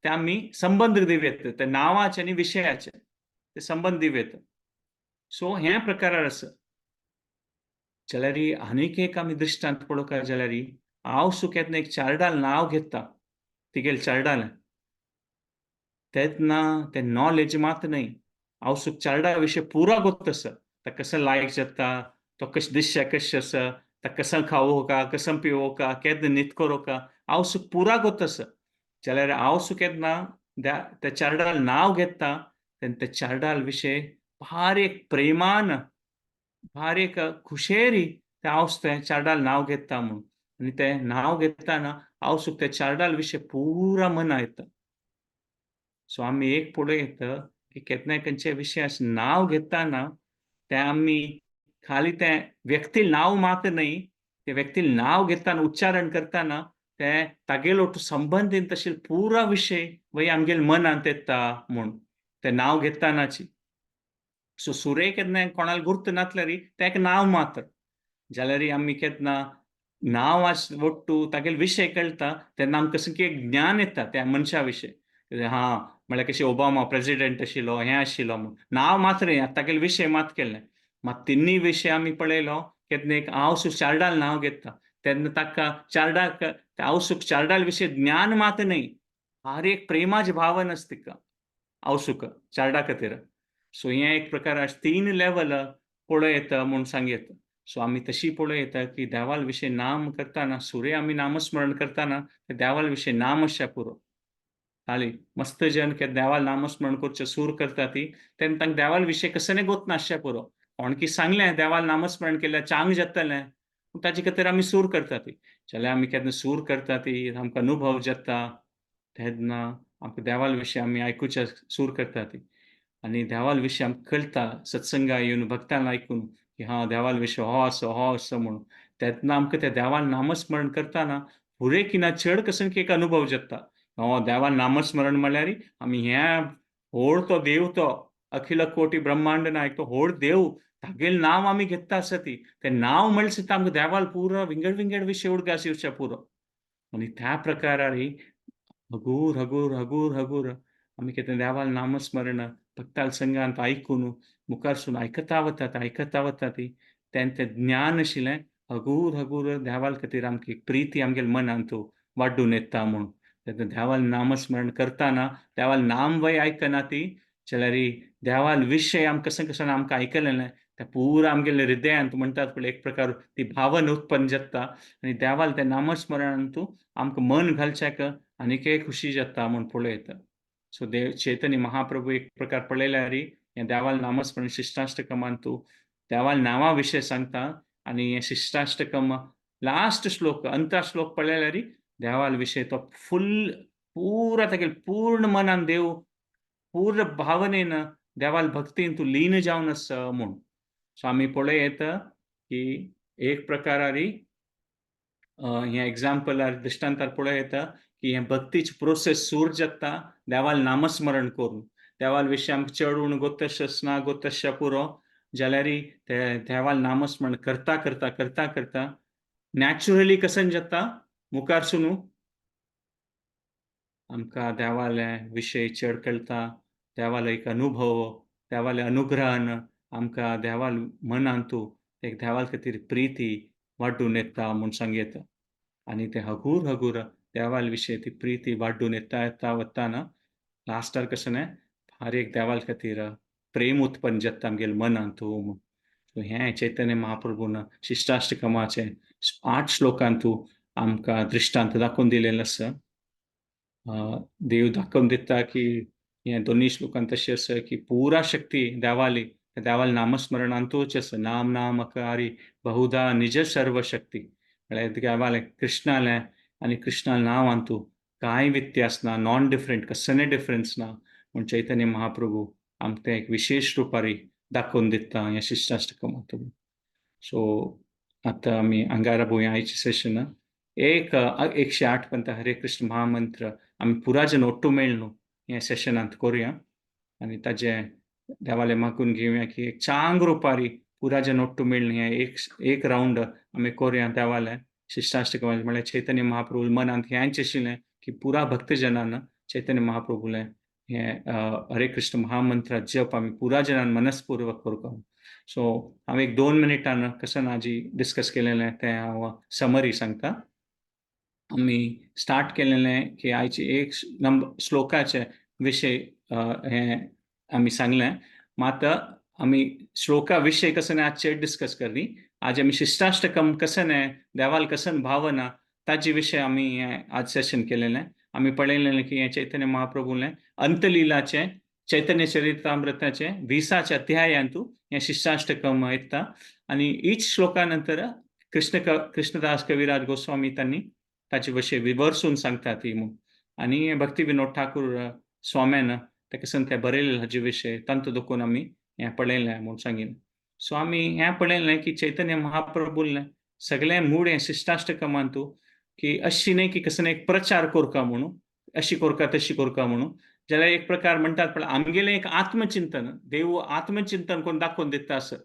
ते आमी संबंद दिवं येता त्या नांवाचे आनी विशयाचे ते संबंद दिवं येता. सो ह्या प्रकारार आसा. जाल्यार आनीक एक आमी दृश्टांत पळोवंक जाल्यार हांव सुकेतना एक चार्डाल नांव घेता तिगेल चार्डाल तेन्ना तें नॉलेज मात न्हय, हांव सुक चार्डा विशय पुरा गोत आसा, ताका कसो लायक जाता, तो कशें दिश्य कशें आसा, ताका कसो खावोवका कसो पिवोवका केन्ना न्हीद करोवका, हांव सुक पुरा गोत आसा. जाल्यार हांव सुकेतना त्या चार्डाल नांव घेता तेन्ना त्या चार्डाल विशय भार एक प्रेमान भार एक खुशेरी तें हांव तें चार्डाल नांव घेता म्हूण. आनी तें नांव घेताना हांव सुक त्या चार्डाल विशय पुरा मना येता. सो आमी एक पळोवं येता की केन्नाय खंयच्या विशयाचें नांव घेताना तें आमी खाली तें व्यक्ती नांव मात न्हय, ते व्यक्ती नांव घेताना उच्चारण करताना तें तागेलो संबंदीत तशें पुरा विशय वय आमगेले मनांत येता म्हूण तें नांव घेतानाची. सो सुरे केन्ना कोणाक गुर्त नासल्यार तें एक नांव मात्र. जाल्यार आमी केन्ना नांव आस वट्टू तागेले विशय कळटा तेन्ना आमकां कसं की एक ज्ञान येता त्या मनशा विशय, हा म्हळ्यार कशें ओबामा प्रेसिडेंट आशिल्लो हें आशिल्लो म्हूण नांव मात्र न्ही, आतां तागेले विशय मात केल्ले. मात तिन्ही विशय आमी पळयलो केन्ना एक हांव सु चार्डाल नांव घेता तेन्ना ताका चार्डाक हांव सुख चार्डाल विशय ज्ञान मात न्हय, हर एक प्रेमाची भावना आसता तिका हांव सुख चार्डा खातीर. सो हें एक प्रकार आसा तीन लेवल पळोवं येता म्हूण सांग येता. सो आमी तशी पळोवं येता की देवाल विशय नाम करताना सुरे आमी नामस्मरण करताना देवाल विशय नाम आसच्या पुरो. खाली मस्त जन के देवाल नामस्मरण करचें सूर करता ती तेन्ना तांकां देवाल विशय कसलें गोत नासचें पुरो. कोण की सांगलें देवाल नामस्मरण केल्यार चांग जातलें पूण ताजे खातीर आमी सूर करता ती. जाल्यार आमी केन्ना सूर करता ती आमकां अनुभव जाता तेन्ना आमकां देवाल विशय आमी आयकुचे सूर करता ती. आनी देवाल विशय आमकां कळटा सत्संगा येवन भक्तान आयकून की हा देवाल विशय हो असो हो असो म्हणून तेन्ना आमकां त्या देवाल नामस्मरण करताना फुडें किना चड कसो की एक अनुभव जाता. हो देवाल नामस्मरण म्हळ्यार आमी ह्या होड तो देव तो अखिल कोटी ब्रह्मांड नायक तो होड देव तागेलें नांव आमी घेता आसा ती तें नांव म्हणल्यार सुद्दां आमकां देवाल पुरो विंगड विंगड विशय उडगास येवचे पुरो. आनी त्या प्रकारार हगूर हगूर हगूर हगूर आमी कितें देवाल नामस्मरण भक्ताल संगांत आयकून मुखारसून आयकता वतात आयकता वतात ती तें तें ज्ञान आशिल्लें हगूर हगूर देवाल खातीर आमकां एक प्रिती आमगेले मनांत वाडून येता म्हूण. तेन्ना देवाल नामस्मरण करताना देवाल नाम वय आयकना ती जाल्यार देवाल विशय आमकां कशें कशें आमकां आयकलें तें पुरा आमगेले हृदयांत म्हणटात पळय एक प्रकार ती भावना उत्पन्न जाता आनी देवाल तें नामस्मरणान तूं आमकां मन घालच्याक आनीकय खुशी जाता म्हूण पळयता. सो देव चैतन्य महाप्रभू एक प्रकार पळयल्यार हें देवाल नामस्मरण शिष्टाष्टकमान तूं देवाल नांवा विशय सांगता आनी हें शिष्टाष्टकम लास्ट श्लोक अंता श्लोक पळयल्यार देवाल विशय तो फुल पुरा तागेले पूर्ण मनान देव पूर्ण भावनेन देवाल भक्तीन तूं लीन जावन आसा म्हूण. सो आमी पळयत की एक प्रकारारी हें एग्जाम्पलार दृश्टांतार पळयता की हें भक्तीची प्रोसेस सूर जाता देवाल नामस्मरण करून. देवाल विशय आमकां चड उण गोतश ना गोतश पुरो जाल्यार ते देवाल नामस्मरण करता करता करता करता नॅचरली कसन जाता मुखार सुनू आमकां देवाले विशय चड कळटा, देवालो एक अनुभव, देवाले अनुग्रहान आमकां देवाल मनांतू एक देवाल खातीर प्रिती वाडून येता म्हूण सांगता. आनी ते हगूर हगूर देवाल विशय ती प्रिती वाडून येता येता वताना लास्टार कशें न्हय हर एक देवाल खातीर प्रेम उत्पन्न जाता आमगेले मनांतू म्हूण. सो हें चैतन्य महाप्रभून शिष्टाष्टकमाचे 8 श्लोकांतू आमकां दृश्टांत दाखोवन दिलेलें आसा. देव दाखोवन दिता की हें दोनूय श्लोकांत तशें आसा की पुरा शक्ती देवाली देवाल नामस्मरणांतूच आसा. नाम नामकारी बहुधा निज सर्व शक्ती म्हळ्यार देवालें कृष्णालें आनी कृष्णा नांवांतू कांय व्यत्यास ना, नॉन डिफरंट, कसलें डिफरन्स ना म्हूण चैतन्य महाप्रभू आमकां तें एक विशेश रुपारी दाखोवन दिता ह्या शिष्टाष्टकमांतू. सो आतां आमी अंगारा भोंवया आयचें सेशन एक 108 पर्यंत हरे कृष्ण महामंत्र आमी पुरा जन ओट्टू मेळ्ळ ह्या सेशनांत करुया आनी ताजें देवाले मागून घेवया की एक चांग रुपारी पुरा जन ओट्टू मेळ्ळ हें एक एक रावंड आमी करुया देवाले शिष्टाष्टक म्हळ्यार चैतन्य महाप्रभू मनांत हेंच आशिल्लें की पुरा भक्तजनान चैतन्य महाप्रभूलें हें हरे कृष्ण महामंत्र जप आमी पुरा जनान मनस्पूर्वक करूंक. सो हांव एक 2 मिनटान कशें आजी डिस्कस केलेलें तें हांव समरी सांगता. आमी स्टार्ट केलेलें की आयचे एक नंबर श्लोकाचे विशय हें आमी सांगलें. मात आमी श्लोका विशय कसं आज चड डिस्कस करली. आज आमी शिष्टाष्टकम कसं देवाल कसन भावना ताजे विशय आमी आज सेशन केलेलें. आमी पळयलें की हें चैतन्य महाप्रभूलें अंतलीलाचें चैतन्य चरित्रामृताचें 20 अध्यायांतू हें शिष्टाष्टकम येता आनी हीच श्लोका नंतर कृष्णदास कविराज गोस्वामी तांणी ताचे विशय विवर्सून सांगता ती म्हूण. आनी भक्ती विनोद ठाकूर स्वाम्यान ते कसन ते बरयलें हाजे विशय तांतू दोकून आमी हें पळयलें म्हूण सांगिल्लें. सो आमी हें पळयलें की चैतन्य महाप्रभूलें सगळें मूळ हें शिष्टाष्टकमांतू की अशी न्हय की कसं एक प्रचार करका म्हणून, अशी करका तशी करका म्हणून, जाल्यार एक प्रकार म्हणटात पण आमगेलें एक आत्मचिंतन देव आत्मचिंतन करून दाखोवन दिता असं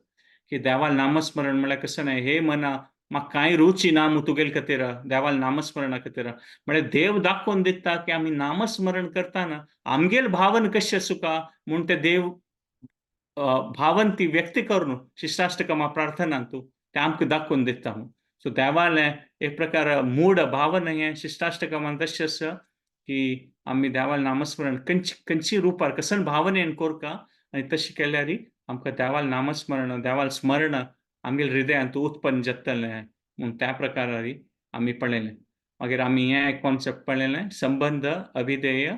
की देवाल नामस्मरण म्हळ्यार कसं न्हय हे मना म्हाका कांय रुची ना मू तुगेले खातीर देवाल नामस्मरणा खातीर म्हळ्यार देव दाखोवन दिता की आमी नामस्मरण करताना आमगेल भावन कशें आसूका म्हूण ते देव भावन ती व्यक्त करून शिष्टाष्टकमा प्रार्थनांतू ते आमकां दाखोवन दिता म्हूण. सो देवालें एक प्रकार मूड भावन हें शिष्टाष्टकमान तशें आसा की आमी देवाल नामस्मरण खंयची खंयची रुपार कसन भावनेन करका आनी तशें केल्यार आमकां देवाल नामस्मरण देवाल स्मरण आमगेले हृदयांत उत्पन्न जातलें म्हूण त्या प्रकारारी आमी पळयलें. मागीर आमी हें एक कॉन्सेप्ट पळयलें संबंद अभिधेय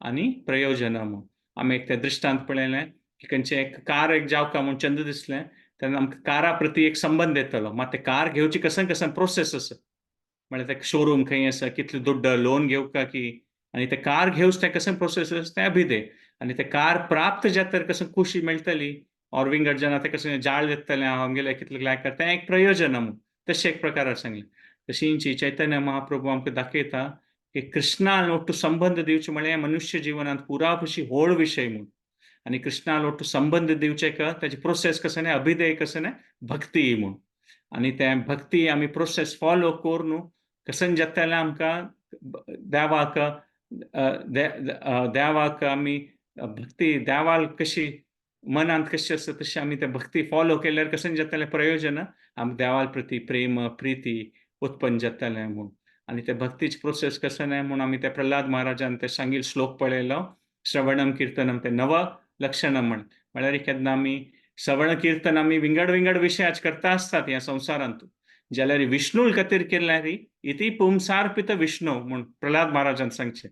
आनी प्रयोजन म्हूण. आमी एक तें दृश्टांत पळयलें की खंयचें एक कार एक जावका म्हूण चंद दिसलें तेन्ना आमकां कारा प्रती एक संबंद येतलो. मात ते कार घेवची कसन कसन प्रोसेस आसा म्हळ्यार ते शोरूम खंय आसा कितले दुड्ड लोन घेवका की आनी ते कार घेवच तें कशें प्रोसेस आसा तें अभिधेय आनी ते कार प्राप्त जातर कशें खुशी मेळटली और विंगड जाणां ते कशें जाळ येतलें हांव आमगेलें कितलें लायक तें एक प्रयोजन म्हूण तशें एक प्रकारार सांगलें. तशींची चैतन्य महाप्रभू आमकां दाखयता की कृष्णान ಒಟ್ಟು संबंध दिवचे म्हळ्यार मनुष्य जिवनांत पुरा अशी होळ विशय म्हूण. आनी कृष्णान ಒಟ್ಟು संबंध दिवचे का ताची प्रोसेस कसं न्हय अभिधेय कसं न्हय भक्ती म्हूण. आनी तें भक्ती आमी प्रोसेस फॉलो करून कसन जातलें आमकां देवाक देवाक आमी भक्ती देवाल कशी मनांत कशी आसा तशी आमी ते भक्ती फॉलो केल्यार कशें जातलें प्रयोजन आमकां देवाल प्रती प्रेम प्रिती उत्पन्न जातलें म्हूण. आनी ते भक्तीची प्रोसेस कसं नाही म्हणून आमी ते प्रल्हाद महाराजान ते सांगील श्लोक पळयलो, श्रवणम कीर्तनम ते नव लक्षणम म्हण. म्हळ्यार केन्ना आमी श्रवण कीर्तन आमी विंगड विंगड विशयाच करता आसतात ह्या संवसारांत, जाल्यार विष्णूल खातीर केल्यार इति पुंसार्पित विष्णू म्हूण प्रल्हाद महाराजान सांगचें.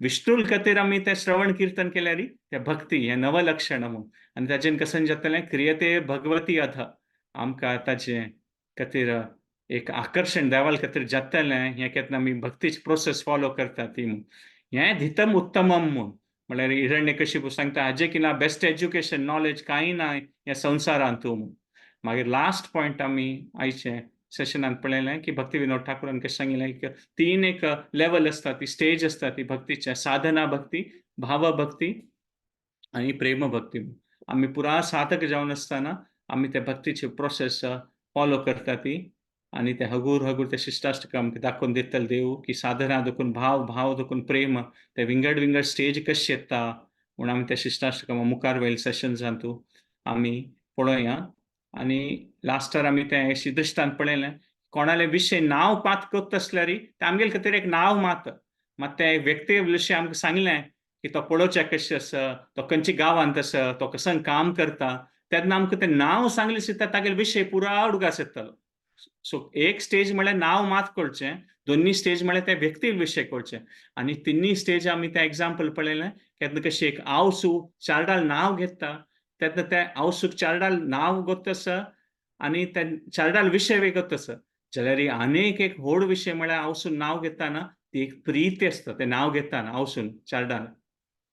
विष्णूल खातीर आमी तें श्रवण कीर्तन केल्यार ते भक्ती हें नव लक्षण म्हूण. आनी ताजेन कशें जातलें, क्रियते भगवती अथ, आमकां ताजें खातीर एक आकर्शण देवाल खातीर जातलें. हें केन्ना आमी भक्तीची प्रोसेस फॉलो करता ती म्हूण. हें धितम उत्तमम म्हूण. म्हळ्यार हिरण्यकशिपू सांगता हाजे किना बेस्ट एज्युकेशन नॉलेज कांय ना ह्या संवसारांत म्हूण. मागीर लास्ट पॉयंट आमी आयचे सेशनान पळयलें की भक्ती विनोद ठाकूरान कशें सांगिल्लें की तीन एक लेवल आसता, ती स्टेज आसता ती भक्तीचे, साधना भक्ती, भाव भक्ती आनी प्रेम भक्ती. आमी पुरा साधक जावन आसतना आमी ते भक्तीचे प्रोसेस फॉलो करता ती. आनी ते हगूर हगूर ते शिष्टाष्टक आमकां दाखोवन दितले देव की साधना देखून भाव, भाव देखून प्रेम, ते विंगड विंगड स्टेज कशें येता म्हूण आमी ते शिष्टाष्टक मुखार वयले सेशन्सांतू आमी पळोवया. आनी लास्टार आमी तें अशी दृश्टांत पळयलें, कोणाले विशय नांव पात करता आसल्यार तें आमगेले खातीर एक नांव मात, मात ते व्यक्ती विशय आमकां सांगलें की तो पळोवच्या कशें आसा, तो खंयच्या गांवांत आसा, तो कसं काम करता, तेन्ना आमकां तें नांव सांगलें सुद्दां तागेले विशय पुरा उडगास येतलो. सो एक स्टेज म्हळ्यार नांव मात कळचें, दोन्ही स्टेज म्हळ्यार त्या व्यक्ती विशय कळचें, आनी तिन्ही स्टेज आमी तें एग्जाम्पल पळयलें केन्ना कशें एक आवसू चारडाल नांव घेता तेन्ना त्या आवसूक चारडाल नांव गोत आसा आनी त्या चारडाल विशय वेगत आसा. जाल्यार आनीक एक व्हड विशय म्हळ्यार आवसून नांव घेताना ती एक प्रिती आसता तें नांव घेताना आवसून चारडाल.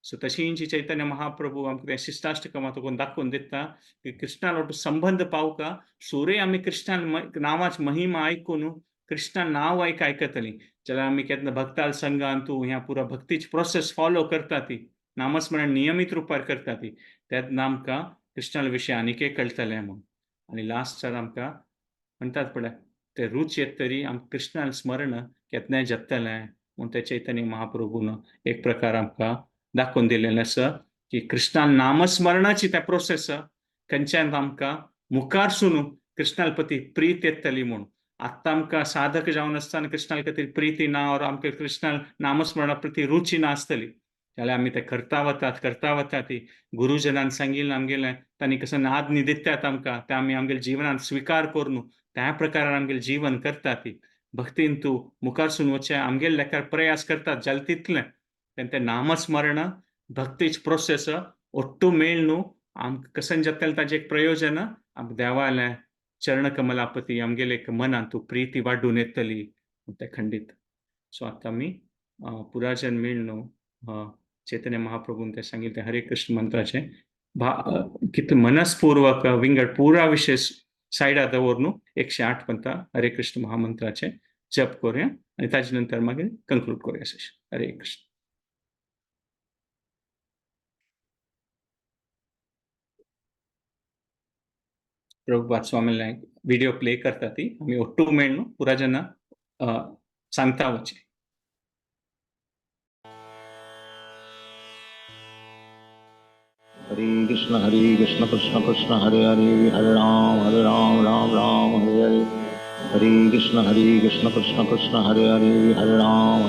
सो तशींची चैतन्य महाप्रभू आमकां तें शिष्टाष्टकमात दाखोवन दिता की कृष्णा लोट संबंध पावका सुरे आमी कृष्णा नांवाची महिमा आयकून कृष्णा नांव आयक आयकतली जाल्यार आमी केन्ना भक्ताल संघान तूं ह्या पुरा भक्तीची प्रोसेस फॉलो करता ती नामस्मरण नियमीत रुपार करता ती तेन्ना आमकां कृष्णाले विशय आनीक एक कळटलें म्हूण. आनी लास्टार आमकां म्हणटात पळय ते रूच येत तरी आमकां कृष्णाल स्मरण केन्नाय जातलें म्हूण ते चैतन्य महाप्रभून एक प्रकार आमकां दाखोवन दिलेलें आसा की कृष्णाल नामस्मरणाची त्या प्रोसेस खंयच्यान आमकां मुखार सून कृष्णाल प्रती प्रीत येतली म्हूण. आत्तां आमकां साधक जावन आसतना कृष्णाल खातीर प्रिती ना ओर आमकां कृष्णाल नामस्मरणा प्रती रुची ना आसतली जाल्यार आमी ते करता वतात करता वतात ती गुरुजनान सांगिल्लें आमगेलें तांणी कसो नाद निदित्यात आमकां तें आमी आमगेले जिवनान स्विकार करून त्या प्रकारान आमगेलें जीवन करता ती भक्तीन तूं मुखार सून वचचें आमगेले लेखार प्रयास करतात जालें तितलें तेन्ना तें नामस्मरण भक्तीच प्रोसेस ഒट्टू मेळ न्हू आमकां कशें जातलें ताजें एक प्रयोजन आमकां देवालें चरणकमलापती आमगेले एक मनांत तूं प्रिती वाडून येतली तें खंडीत. सो आतां आमी पुराजन मेळ न्हू चैतन्य महाप्रभून ते सांगितलें हरे कृष्ण मंत्राचें कितलें मनस्पूर्वक विंगड पुरा विशय सायडा दवर 108 पंता हरे कृष्ण महामंत्राचें जप करूया आनी ताजे नंतर मागीर कंक्लूड करूया सेशन. हरे कृष्ण. प्रभुपाद स्वामीले व्हिडिओ प्ले करता ती आमी ఒట్టు मेळ न्हू पुरा जना सांगता वचें. हरे कृष्ण कृष्ण कृष्ण हरे हरे, हरे राम राम राम हरे हरे। हरे कृष्ण कृष्ण कृष्ण हरे हरे, हरे राम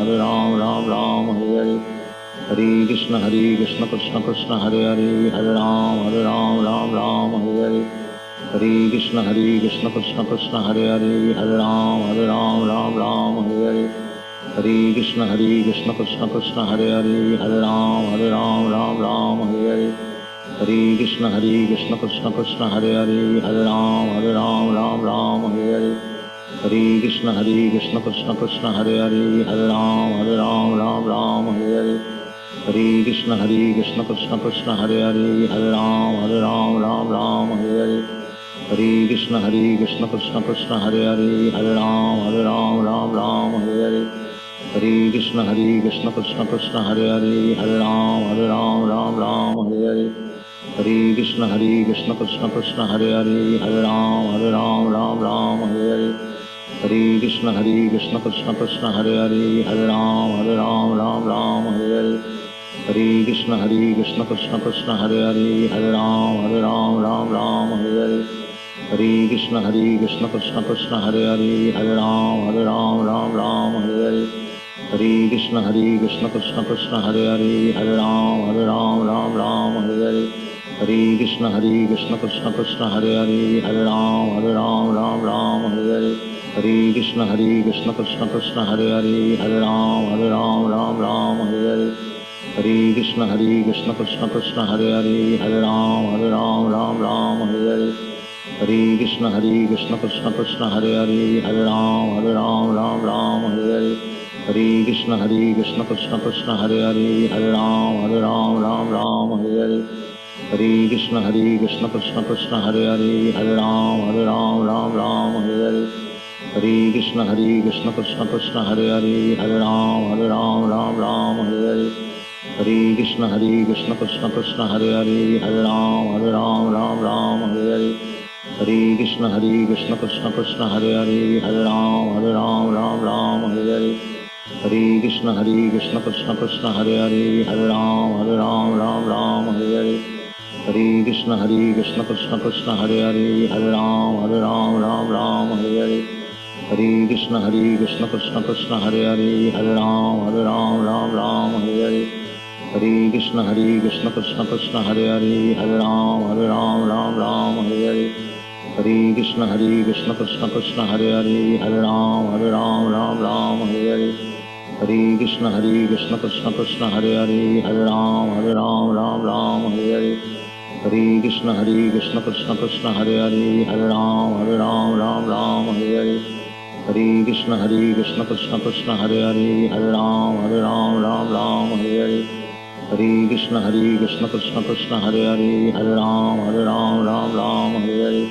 राम राम हरे हरे। हरे कृष्ण कृष्ण कृष्ण हरे हरे, हरे राम राम राम हरे हरे। हरे कृष्ण कृष्ण कृष्ण हरे हरे, हरे राम राम राम हरे हरे। हरे कृष्ण कृष्ण कृष्ण हरे हरे, हरे राम राम राम हरे हरे। हरे कृष्ण कृष्ण कृष्ण हरे हरे, हरे राम राम राम हरे हरे। हरे कृष्ण कृष्ण कृष्ण हरे हरे, हरे राम राम राम हरे हरे। हरे कृष्ण कृष्ण कृष्ण हरे हरे, हरे राम राम राम हरे हरे। हरे कृष्ण कृष्ण कृष्ण हरे हरे, हरे राम राम राम हरे हरे। हरे कृष्ण कृष्ण कृष्ण हरे हरे, हरे राम राम राम हरे हरे। हरे कृष्ण कृष्ण कृष्ण हरे हरे, हरे राम राम राम हरे हरे। हरे कृष्ण कृष्ण कृष्ण हरे हरे, हरे राम राम राम हरे हरे। हरे कृष्ण कृष्ण कृष्ण हरे हरे, हरे Ram Ram Ram Hare Hare. Hare Krishna Hare Krishna Krishna Krishna Hare Hare, Hare Ram Hare Ram Ram Ram Hare Hare. Hare Krishna Hare Krishna Krishna Krishna Hare Hare, Hare Ram Hare Ram Ram Ram Hare Hare. Hare Krishna Hare Krishna Krishna Krishna Hare Hare, Hare Ram Hare Ram Ram Ram Hare Hare. Hare Krishna Hare Krishna Krishna Krishna Hare Hare, Hare Ram Hare Ram Ram Ram Hare Hare. Hare Krishna Hare Krishna Krishna Krishna Hare Hare, Hare Ram Hare Ram Ram Ram Hare Hare. Hare Krishna Hare Krishna Krishna Krishna Hare Hare, Hare Ram Hare Ram Ram Ram Hare Hare. Hare Krishna Hare Krishna Krishna Krishna Hare Hare, Hare Ram Hare Ram Ram Ram Hare Hare. Hare Krishna Hare Krishna Krishna Krishna Hare Hare, Hare Ram Hare Ram Ram Ram Hare Hare. Hare Krishna Hare Krishna Krishna Krishna Hare Hare, Hare Ram Hare Ram Ram Ram Hare Hare. Hare Krishna Hare Krishna Krishna Krishna Hare Hare, Hare Ram Hare Ram Ram Ram Hare Hare. Hare Krishna Hare Krishna Krishna Krishna Hare Hare, Hare Ram Hare Ram Ram Ram Hare Hare. Hare Krishna Hare Krishna Krishna Krishna Hare Hare, Hare Ram Hare Ram Ram Ram Hare Hare. Hare Krishna Hare Krishna Krishna Krishna Hare Hare, Hare Ram Hare Ram Ram Ram Hare Hare. Hare Krishna Hare Krishna Krishna Krishna Hare Hare, Hare Ram Hare Ram Ram Ram Hare Hare. Hare Krishna Hare Krishna Krishna Krishna Hare Hare, Hare Ram Hare Ram Ram Ram Hare Hare. Hare Krishna Hare Krishna Krishna Krishna Hare Hare, Hare Ram Hare Ram Ram Ram Hare Hare. Hare Krishna Hare Krishna Krishna Krishna Hare Hare, Hare Ram Hare Ram Ram Ram Hare Hare. Hare Krishna Hare Krishna Krishna Krishna Hare Hare, Hare Ram Hare Ram Ram Ram Hare Hare. Hare Krishna Hare Krishna Krishna Krishna Hare Hare, Hare Ram Hare Ram Ram Ram Hare Hare. Hare Krishna Hare Krishna Krishna Krishna Hare Hare, Hare Ram Hare Ram Ram Ram Hare Hare. Hare Krishna Hare Krishna Krishna Krishna Hare Hare, Hare Ram Hare Ram Ram Ram Hare Hare. Hare Krishna Hare Krishna Krishna Krishna Hare Hare, Hare Ram Hare Ram Ram Ram Hare Hare.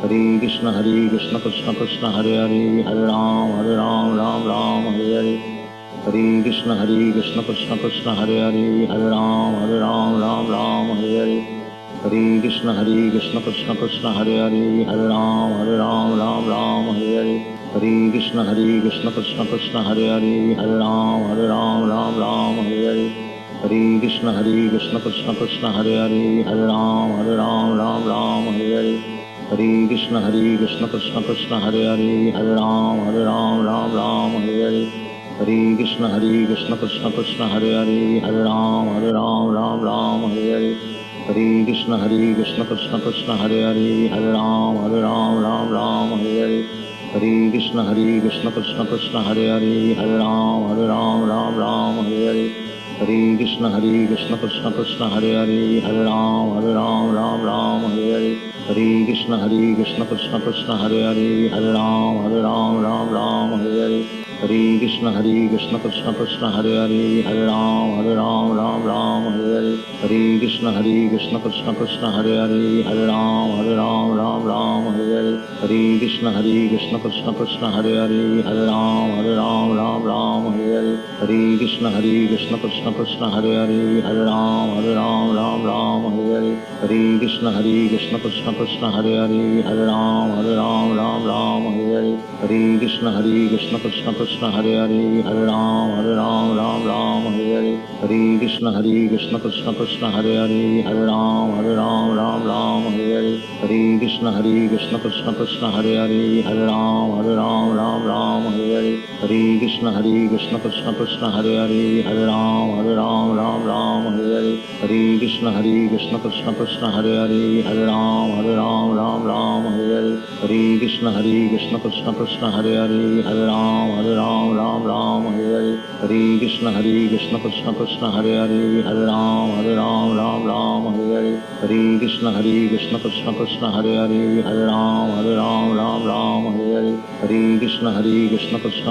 Hare Krishna Hare Krishna Krishna Krishna Hare Hare, Hare Ram Hare Ram Ram Ram Hare Hare. Hare Krishna Hare Krishna Krishna Krishna Hare Hare, Hare Ram Hare Ram Ram Ram Hare Hare. Hare Krishna Hare Krishna Krishna Krishna Hare Hare, Hare Ram Hare Ram Ram Ram Hare Hare. Hare Krishna Hare Krishna Krishna Krishna Hare Hare, Hare Ram Hare Ram Ram Ram Hare Hare. Hare Krishna Hare Krishna Krishna Krishna Hare Hare, Hare Ram Hare Ram Ram Ram Hare Hare. Hare Krishna Hare Krishna Krishna Krishna Hare Hare, Hare Ram Hare Ram Ram Ram Hare Hare. Hare Krishna Hare Krishna Krishna Krishna Hare Hare, Hare Ram Hare Ram Ram Ram Hare Hare. Hare Krishna Hare Krishna Krishna Krishna Hare Hare, Hare Ram Hare Ram Ram Ram Hare Hare. Hare Krishna Hare Krishna Krishna Krishna Hare Hare, Hare Ram Hare Ram Ram Ram Hare Hare. Hare Krishna Hare Krishna Krishna Krishna Hare Hare, Hare Ram Hare Ram Ram Ram Hare Hare. Hare Krishna Hare Krishna Krishna Krishna Hare Hare, Hare Ram Hare Ram Ram Ram Hare Hare. Hare Krishna Hare Krishna Krishna Krishna Hare Hare, Hare Ram Hare Ram Ram Ram Hare Hare. Hare Krishna Hare Krishna Krishna Krishna Hare Hare, Hare Ram Hare Ram Ram Ram Hare Hare. Hare Krishna Hare Krishna Krishna Krishna Hare Hare, Hare Ram Hare Ram Ram Ram Hare Hare. Hare Krishna Hare Krishna Krishna Krishna Hare Hare, Hare Ram Hare Ram Ram Ram Hare Hare. Hare Krishna Hare Krishna Krishna Krishna Hare Hare, Hare Ram Hare Ram Ram Ram Hare Hare. Hare Krishna Hare Krishna Krishna Krishna Hare Hare, Hare Ram Hare Ram Ram Ram Hare Hare. Hare Krishna Hare Krishna Krishna Krishna Hare Hare, Hare Ram Hare Ram Ram Ram Hare Hare. Hare Krishna Hare Krishna Krishna Krishna Hare Hare, Hare Ram Hare Ram Ram Ram Hare Hare. Hare Krishna Hare Krishna Krishna Krishna Hare Hare, Hare Ram Hare Ram Ram Ram Hare Hare. Hare Krishna Hare Krishna Krishna Krishna Hare Hare, Hare Ram Hare Ram Ram Ram Hare Hare. Hare Krishna Hare Krishna Krishna Krishna Hare Hare, Hare Ram Hare Ram Ram Ram Hare Hare. Hare Krishna Hare Krishna Krishna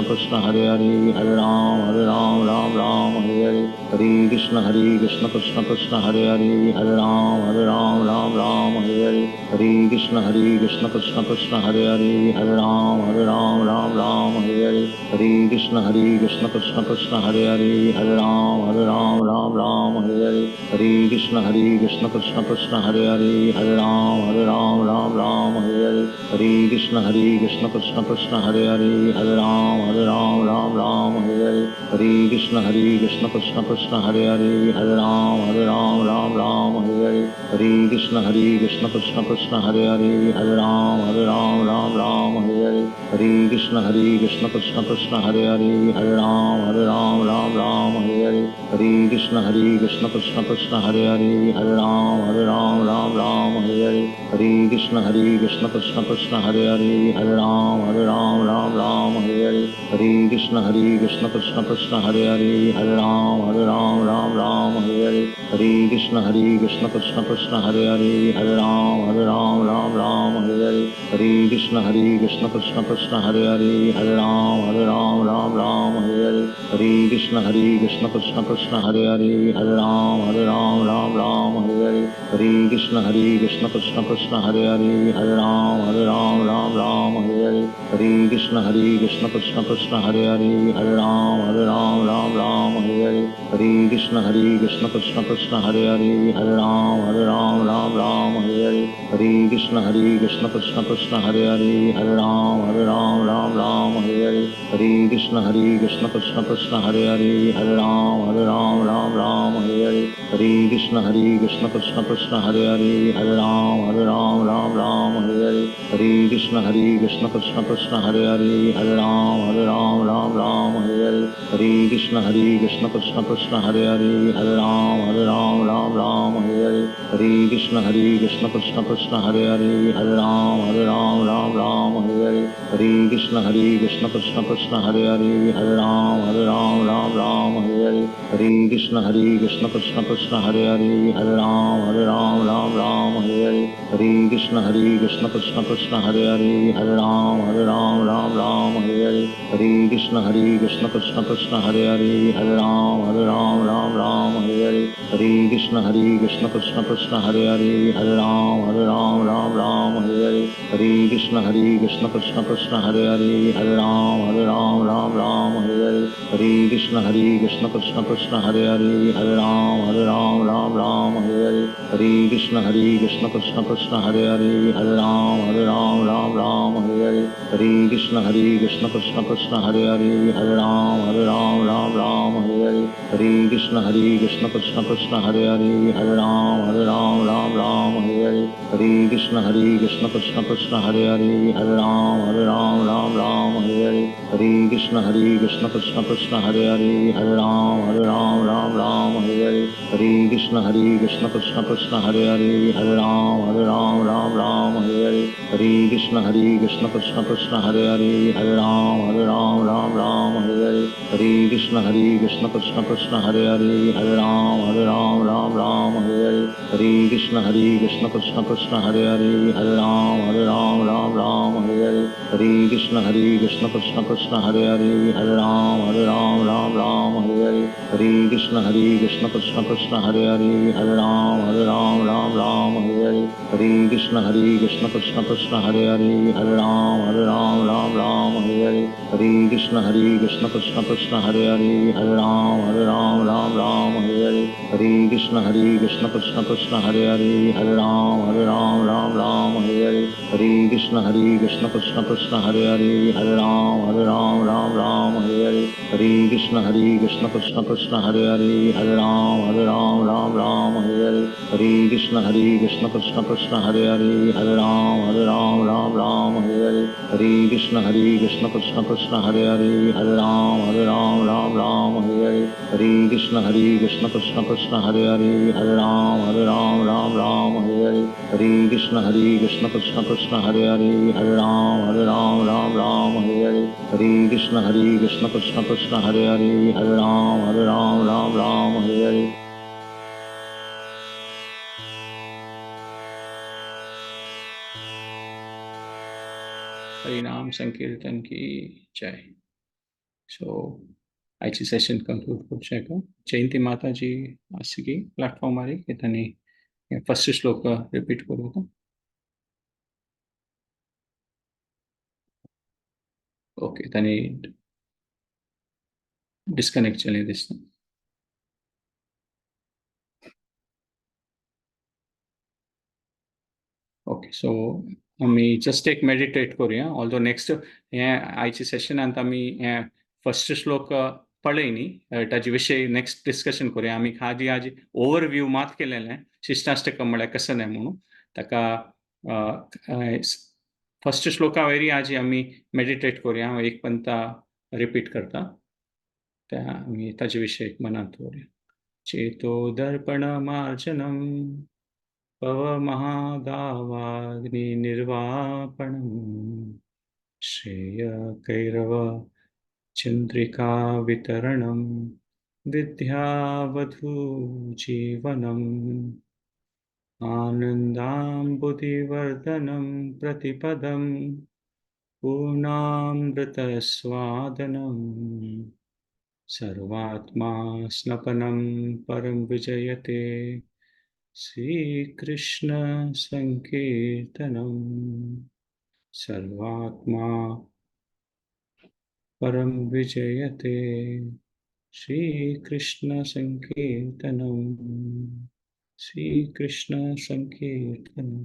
Krishna Hare Hare, Hare Ram Hare Ram Ram Ram Hare Hare. Hare Krishna Hare Krishna Krishna Krishna Hare Hare, Hare Ram Hare Ram Ram Ram Hare Hare. Hare Krishna Hare Krishna Krishna Krishna Hare Hare, Hare Ram Hare Ram Ram Ram Hare Hare. Hare Krishna Hare Krishna Krishna Krishna Hare Hare, Hare Ram Hare Ram Ram Ram Hare Hare. Hare Krishna Hare Krishna Krishna Krishna Hare Hare, Hare Ram Hare Ram Ram Ram Hare Hare. Hare Krishna Hare Krishna Krishna Krishna Hare Hare, Hare Hare Ram Hare Ram Ram Ram Hare Hare Hare Krishna Krishna Krishna Hare Hare Hare Ram Hare Ram Ram Ram Hare Hare Hare Krishna Krishna Krishna Hare Hare Hare Ram Hare Ram Ram Ram Hare Hare Hare Krishna Krishna Krishna Hare Hare Hare Ram Hare Ram Ram Ram Hare Hare Hare Krishna Krishna Krishna Hare Hare Hare Ram Hare Ram Ram Ram Hare Hare Hare Krishna Krishna Krishna Hare Hare Hare Ram Hare Ram Ram Ram Hare Hare Hare Krishna Krishna Krishna Hare Hare Hare Ram Hare Ram Ram Ram Hare Hare Hare Krishna Krishna Krishna Hare Hare Hare Ram Hare Ram Ram Ram Hare Hare Hare Krishna Krishna Krishna Hare Hare Hare Ram Hare Ram Ram Ram Hare Hare Hare Krishna Krishna Krishna Hare Hare Hare Ram Hare Ram Ram Ram Hare Hare Hare Krishna Krishna Krishna Hare Hare Hare Ram Hare Ram Ram Ram Hare Hare Hare Krishna Krishna Krishna Hare Hare Hare Ram Hare Ram Ram Ram Hare Hare Hare Krishna Krishna Krishna Hare Hare Hare Ram Hare Ram Ram Ram Hare Hare Hare Krishna Krishna Krishna Hare Hare Hare Ram Hare Ram Ram Ram Hare Hare Hare Krishna Krishna Krishna Hare Hare Hare Ram Hare Ram Ram Ram Hare Hare Hare Krishna Krishna Krishna Hare Hare Hare Ram Hare Ram Ram Ram Hare Hare Hare Krishna Krishna Krishna Hare Hare Hare Ram Hare Ram Ram Ram Hare Hare Hare Krishna Krishna Krishna Hare Hare Hare Ram Hare Ram Ram Ram Hare Hare Hare Krishna Krishna Krishna Hare Hare Hare Ram Hare Ram Ram Ram Hare Hare Hare Krishna Krishna Krishna Hare Hare Hare Ram Hare Ram Ram Ram Hare Hare Hare Krishna Krishna Krishna Hare Hare Hare Ram Hare Ram Ram Ram Hare Hare Hare Krishna Krishna Krishna Hare Hare Hare Ram Hare Ram Ram Ram Hare Hare Hare Krishna Krishna Krishna Hare Hare Hare Ram Hare Ram Ram Ram Hare Hare Hare Krishna Krishna Krishna Hare Hare Hare Ram Hare Ram Ram Ram Hare Hare Hare Krishna Krishna Krishna Hare Hare Hare Ram Hare Ram Ram Ram Hare Hare Hare Krishna Krishna Krishna Hare Hare Hare Ram Hare Ram Ram Ram Hare Hare Hare Krishna Krishna Krishna Hare Hare Hare Ram Hare Ram Ram Ram Hare Hare Hare Krishna Krishna Krishna Hare Hare Hare Ram Hare Ram Ram Ram Hare Hare Hare Krishna Krishna Krishna Hare Hare Hare Ram Hare Ram Ram Ram Hare Hare Hare Krishna Krishna Krishna Hare Hare Hare Ram Hare Ram Ram Ram Hare Hare Hare Krishna Krishna Krishna Hare Hare Hare Ram Hare Ram Ram Ram Hare Hare Hare Krishna Krishna Krishna Hare Hare Hare Ram Hare Ram Ram Ram Hare Hare Hare Krishna Krishna Krishna Hare Hare Hare Ram Hare Ram Ram Ram Hare Hare Hare Krishna Krishna Krishna Hare Hare Hare Ram Hare Ram Ram Ram Hare Hare Hare Krishna Krishna Krishna Hare Hare Hare Ram Hare Ram Ram Ram Hare Hare Hare Krishna Krishna Krishna Hare Hare Hare Ram Hare Ram Ram Ram Hare Hare Hare Krishna Krishna Krishna Hare Hare Hare Ram Hare Ram Ram Ram Hare Hare Hare Krishna Krishna Krishna Hare Hare Hare Ram Hare Ram Ram Ram Hare Hare Hare Krishna Krishna Krishna Hare Hare Hare Ram Hare Ram Ram Ram Hare Hare Hare Krishna Krishna Krishna Hare Hare Hare Ram Hare Ram Ram Ram Hare Hare Hare Krishna Krishna Krishna Hare Hare Hare Ram Hare Ram Ram Ram Hare Hare Hare Krishna Krishna Krishna Hare Hare Hare Ram Hare Ram Ram Ram Hare Hare Hare Krishna Krishna Krishna Hare Hare Hare Ram Hare Ram Ram Ram Hare Hare Hare Krishna Krishna Krishna Hare Hare Hare Ram Hare Ram Ram Ram Hare Hare Hare Krishna Krishna Krishna Hare Hare Hare Ram Hare Ram Ram Ram Hare Hare Hare Krishna Krishna Krishna Hare Hare Hare Ram Hare Ram Ram Ram Hare Hare Hare Krishna Krishna Krishna Hare Hare Hare Ram Hare Ram Ram Ram Hare Hare. Harinam Sankirtan की जय. सो आयची सेशन कंक्लूड करूं. जयंती माताजी आसगी प्लॅटफॉर्मार की तांणी फर्स्ट श्लोक रिपीट करूं. ओके, तांणी डिस्कनेक्ट जालें दिसता. Okay, so आमी जस्ट एक मेडिटेट करुया. ऑल्दो नेक्स्ट हें आयच्या सेशनांत आमी हें फर्स्ट श्लोक पळय न्ही, ताजे विशय नेक्स्ट डिस्कशन करुया. आमी हाजी आजी ओवरव्यू मात केलेलें शिष्टाष्टकम म्हळ्यार कसं न्हय म्हणून ताका फर्स्ट श्लोका वयरी आजी आमी मेडिटेट करुया. हांव एक पंता रिपीट करता त्या आमी ताजे विशय मनांत दवरुया. चेतो दर्पण मार्जनम पवमहादावाग्नि निर्वापणम श्रेय कैरव चंद्रिका वितरणम विद्यावधू जीवनम आनंदाम्बुधिवर्धनं प्रतिपदं पूर्णामृतस्वादनं सर्वात्मा स्नपनं परं विजयते श्रीकृष्ण संकीर्तनं. सर्वात्मा परं विजयते श्रीकृष्ण संकीर्तनं. श्रीकृष्ण संकीर्तनं.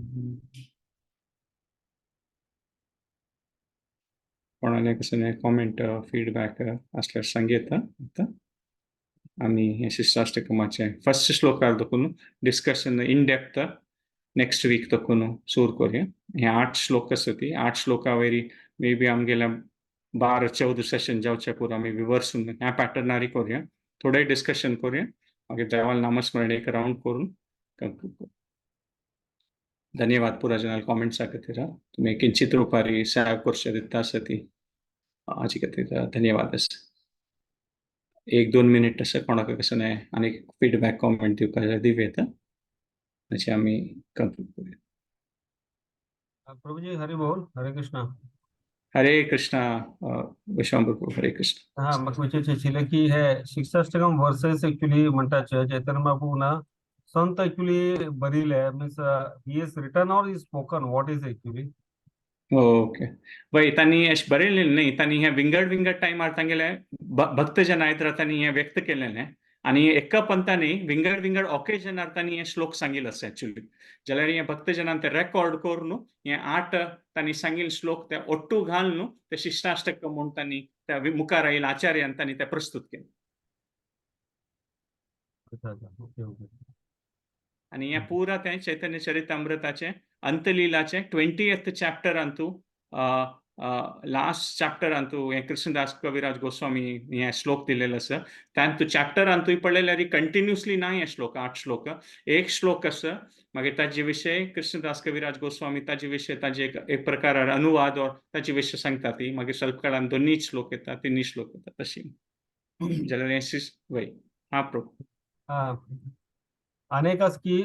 कोणाले कसं कॉमेंट फीडबॅक असल्यार सांगयता. आतां आमी हें शिष्टाष्टकमाचें फर्स्ट श्लोकार दखून discussion in depth next week दखून सुरू करुया. हे 8 श्लोक आसा ती 8 श्लोका वयरी मे बी आमगेल्या 12-14 सेशन जावचे पुरो आमी विवर्सून ह्या पॅटर्नारी करुया. थोडें डिस्कशन करुया, मागीर देवाल नामस्मरण एक रावंड करून कंक्लूड करूया. धन्यवाद पुरा जनाल कॉमेंट्सा खातीर. तुमी किंचित रुपारी सेव करचे दिता आसा ती हाजे खातीर धन्यवाद आसा. 1-2 मिनीट अशें कोणाक कसं न्हय आनी फिडबॅक कॉमेंट दिवपाक जाल्यार दिवं येता, अशें आमी कंक्लूड करुया. प्रभुजी हरी बोल. हरे कृष्णा. हरे कृष्णा. विश्वांबर प्रभु हरे कृष्ण. हा, म्हाका विचारचें आशिल्लें की हे शिक्षाष्टकम वर्सेस एक्चुअली म्हणटा चैतन्य महाप्रभू ना संत actually बरयले, means he is written or is spoken, what is actually? Okay, वय तांणी अशें बरयलें न्ही, तांणी हें विंगड विंगड टायमार तांगेले भक्तजन आयत तांणी हें व्यक्त केलेलें आनी एका पंथांनी विंगड विंगड ऑकेजनार तांणी हे श्लोक सांगिल्ले आसा एक्चुअली. जाल्यार हे भक्तजनान ते रेकॉर्ड करून हे 8 तांणी सांगिल्ले श्लोक ते ಒಟ್ಟು घालून ते शिष्टाष्टक म्हूण तांणी त्या मुखार आयिल्ल्या आचार्यान तांणी ते प्रस्तुत केले. अच्छा अच्छा, ओके ओके. आनी हें पुरा तें चैतन्य चरितामृताचें अंतलीलाचें 20th चॅप्टरांतू लास्ट चॅप्टरांतू हें कृष्णदास कविराज गोस्वामी हें श्लोक दिलेलो आसा. तांतू चॅप्टरांतूय पळयल्यार कंटिन्युअसली ना हे श्लोक 8 श्लोक, एक श्लोक आसा मागीर ताजे विशय कृष्णदास कविराज गोस्वामी ताजे विशय ताजे एक प्रकार अनुवाद और ताजे विशय सांगता ती, मागीर स्वल्प काळान 2 श्लोक येता 3 श्लोक येता तशी जाल्यार हें वय. हा प्रभू. अनेक आसा की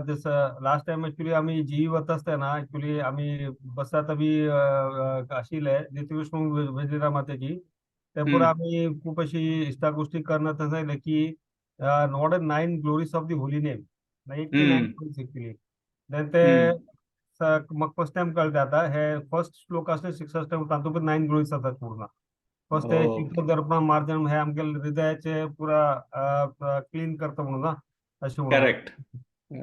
जसं लास्ट टायम एक्चुअली आमी जी वता आसतना एक्चुअली आमी बसात बी आशिल्ले नित्यविष्णू वजिरा मातेची ते पुरा आमी खूप अशी इश्टागोष्टी करना तसं येयलें की not a 9 glories of the holy name, 89 glories actually. Then ते म्हाका फर्स्ट टायम कळटा आतां हे फर्स्ट श्लोक आसले शिक्षाष्टक तातूंत 9 ग्लोरीज जातात पूर्ण. फर्स्ट ते चित्त दर्पण मार्जन हे आमगे हृदयाचे पुरा क्लीन करता म्हणून ना अशें म्हणून. करेक्ट.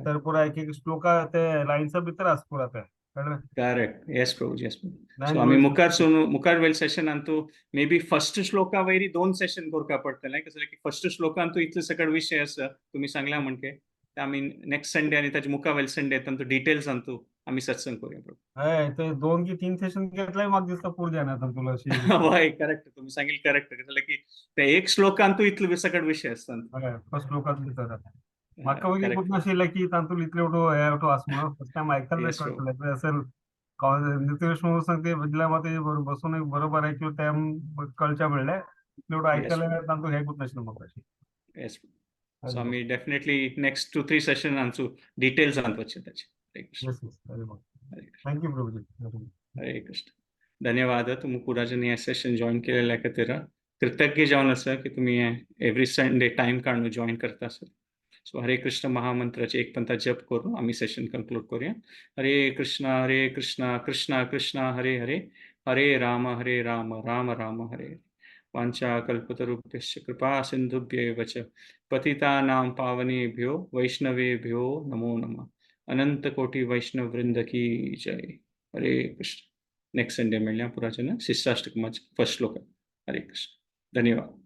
तर पुरा एक एक श्लोका ते लायन्सा भितर आसा पुरा ते. कळ्ळें? Correct. Yes Prabhu, yes Prabhu. So आमी मुखार सून मुखार वेल सेशनांतू मे बी फर्स्ट श्लोका वयरी 2 सेशन करपा पडटलें, कसं की फर्स्ट श्लोकांतू इतले सकट विशय आसा तुमी सांगला म्हणके ते आमी नेक्स्ट संडे आनी ताजे मुखार वेल संडे तांतू डिटेल्स अंतू आमी सत्संग करूया प्रभू. हय, ते 2 की 3 सेशन घेतले म्हाका दिसता पूर जायना तुला अशी. हय, करेक्ट, तुमी सांगितलं करेक्ट. कसं की ते एक श्लोकांतू इतले सकट विशय आसता. हय, फर्स्ट श्लोकांत भितर म्हाका पयलीं खूब नाशिल्लें की तातूंत इतले उठो हे उठो आसा म्हणून फर्स्ट टायम आयकल्लें कळटलें असेल. नित्यविष्णू सांगते बदल्या माते बसून एक बरोबर आहे किंवा टायम कळच्या म्हणलें इतले उठो आयकलें तातूंत हे खूब नाशिल्लें म्हाका अशी. येस, सो आमी डेफिनेटली नेक्स्ट 2-3 सेशन आमचो डिटेल्स आणवचे ताचे. हरे Krishna. Thank you Prabhuji. Hare Krishna. धन्यवाद तुमी पुराजन हे सेशन जॉईन केलेल्या खातीर. कृतज्ञ जावन आसा की तुमी एवरी संडे टायम काडून जॉईन करता सर. सो हरे कृष्ण महामंत्राचे एक पंथा जप करून आमी सेशन कंक्लूड करूया. हरे कृष्ण कृष्ण कृष्ण हरे हरे, हरे राम राम राम हरे. वाञ्छा कल्पतरुभ्यश्च कृपा सिन्धुभ्येव च पतितानां पावनेभ्यो वैष्णवेभ्यो नमो नमः. अनंत कोटि वैष्णव वृंद की जय. हरे कृष्ण. नेक्स्ट संडे मेळया पुराचें शिष्टाष्टकमाचे फर्स्ट श्लोक. हरे कृष्ण. धन्यवाद.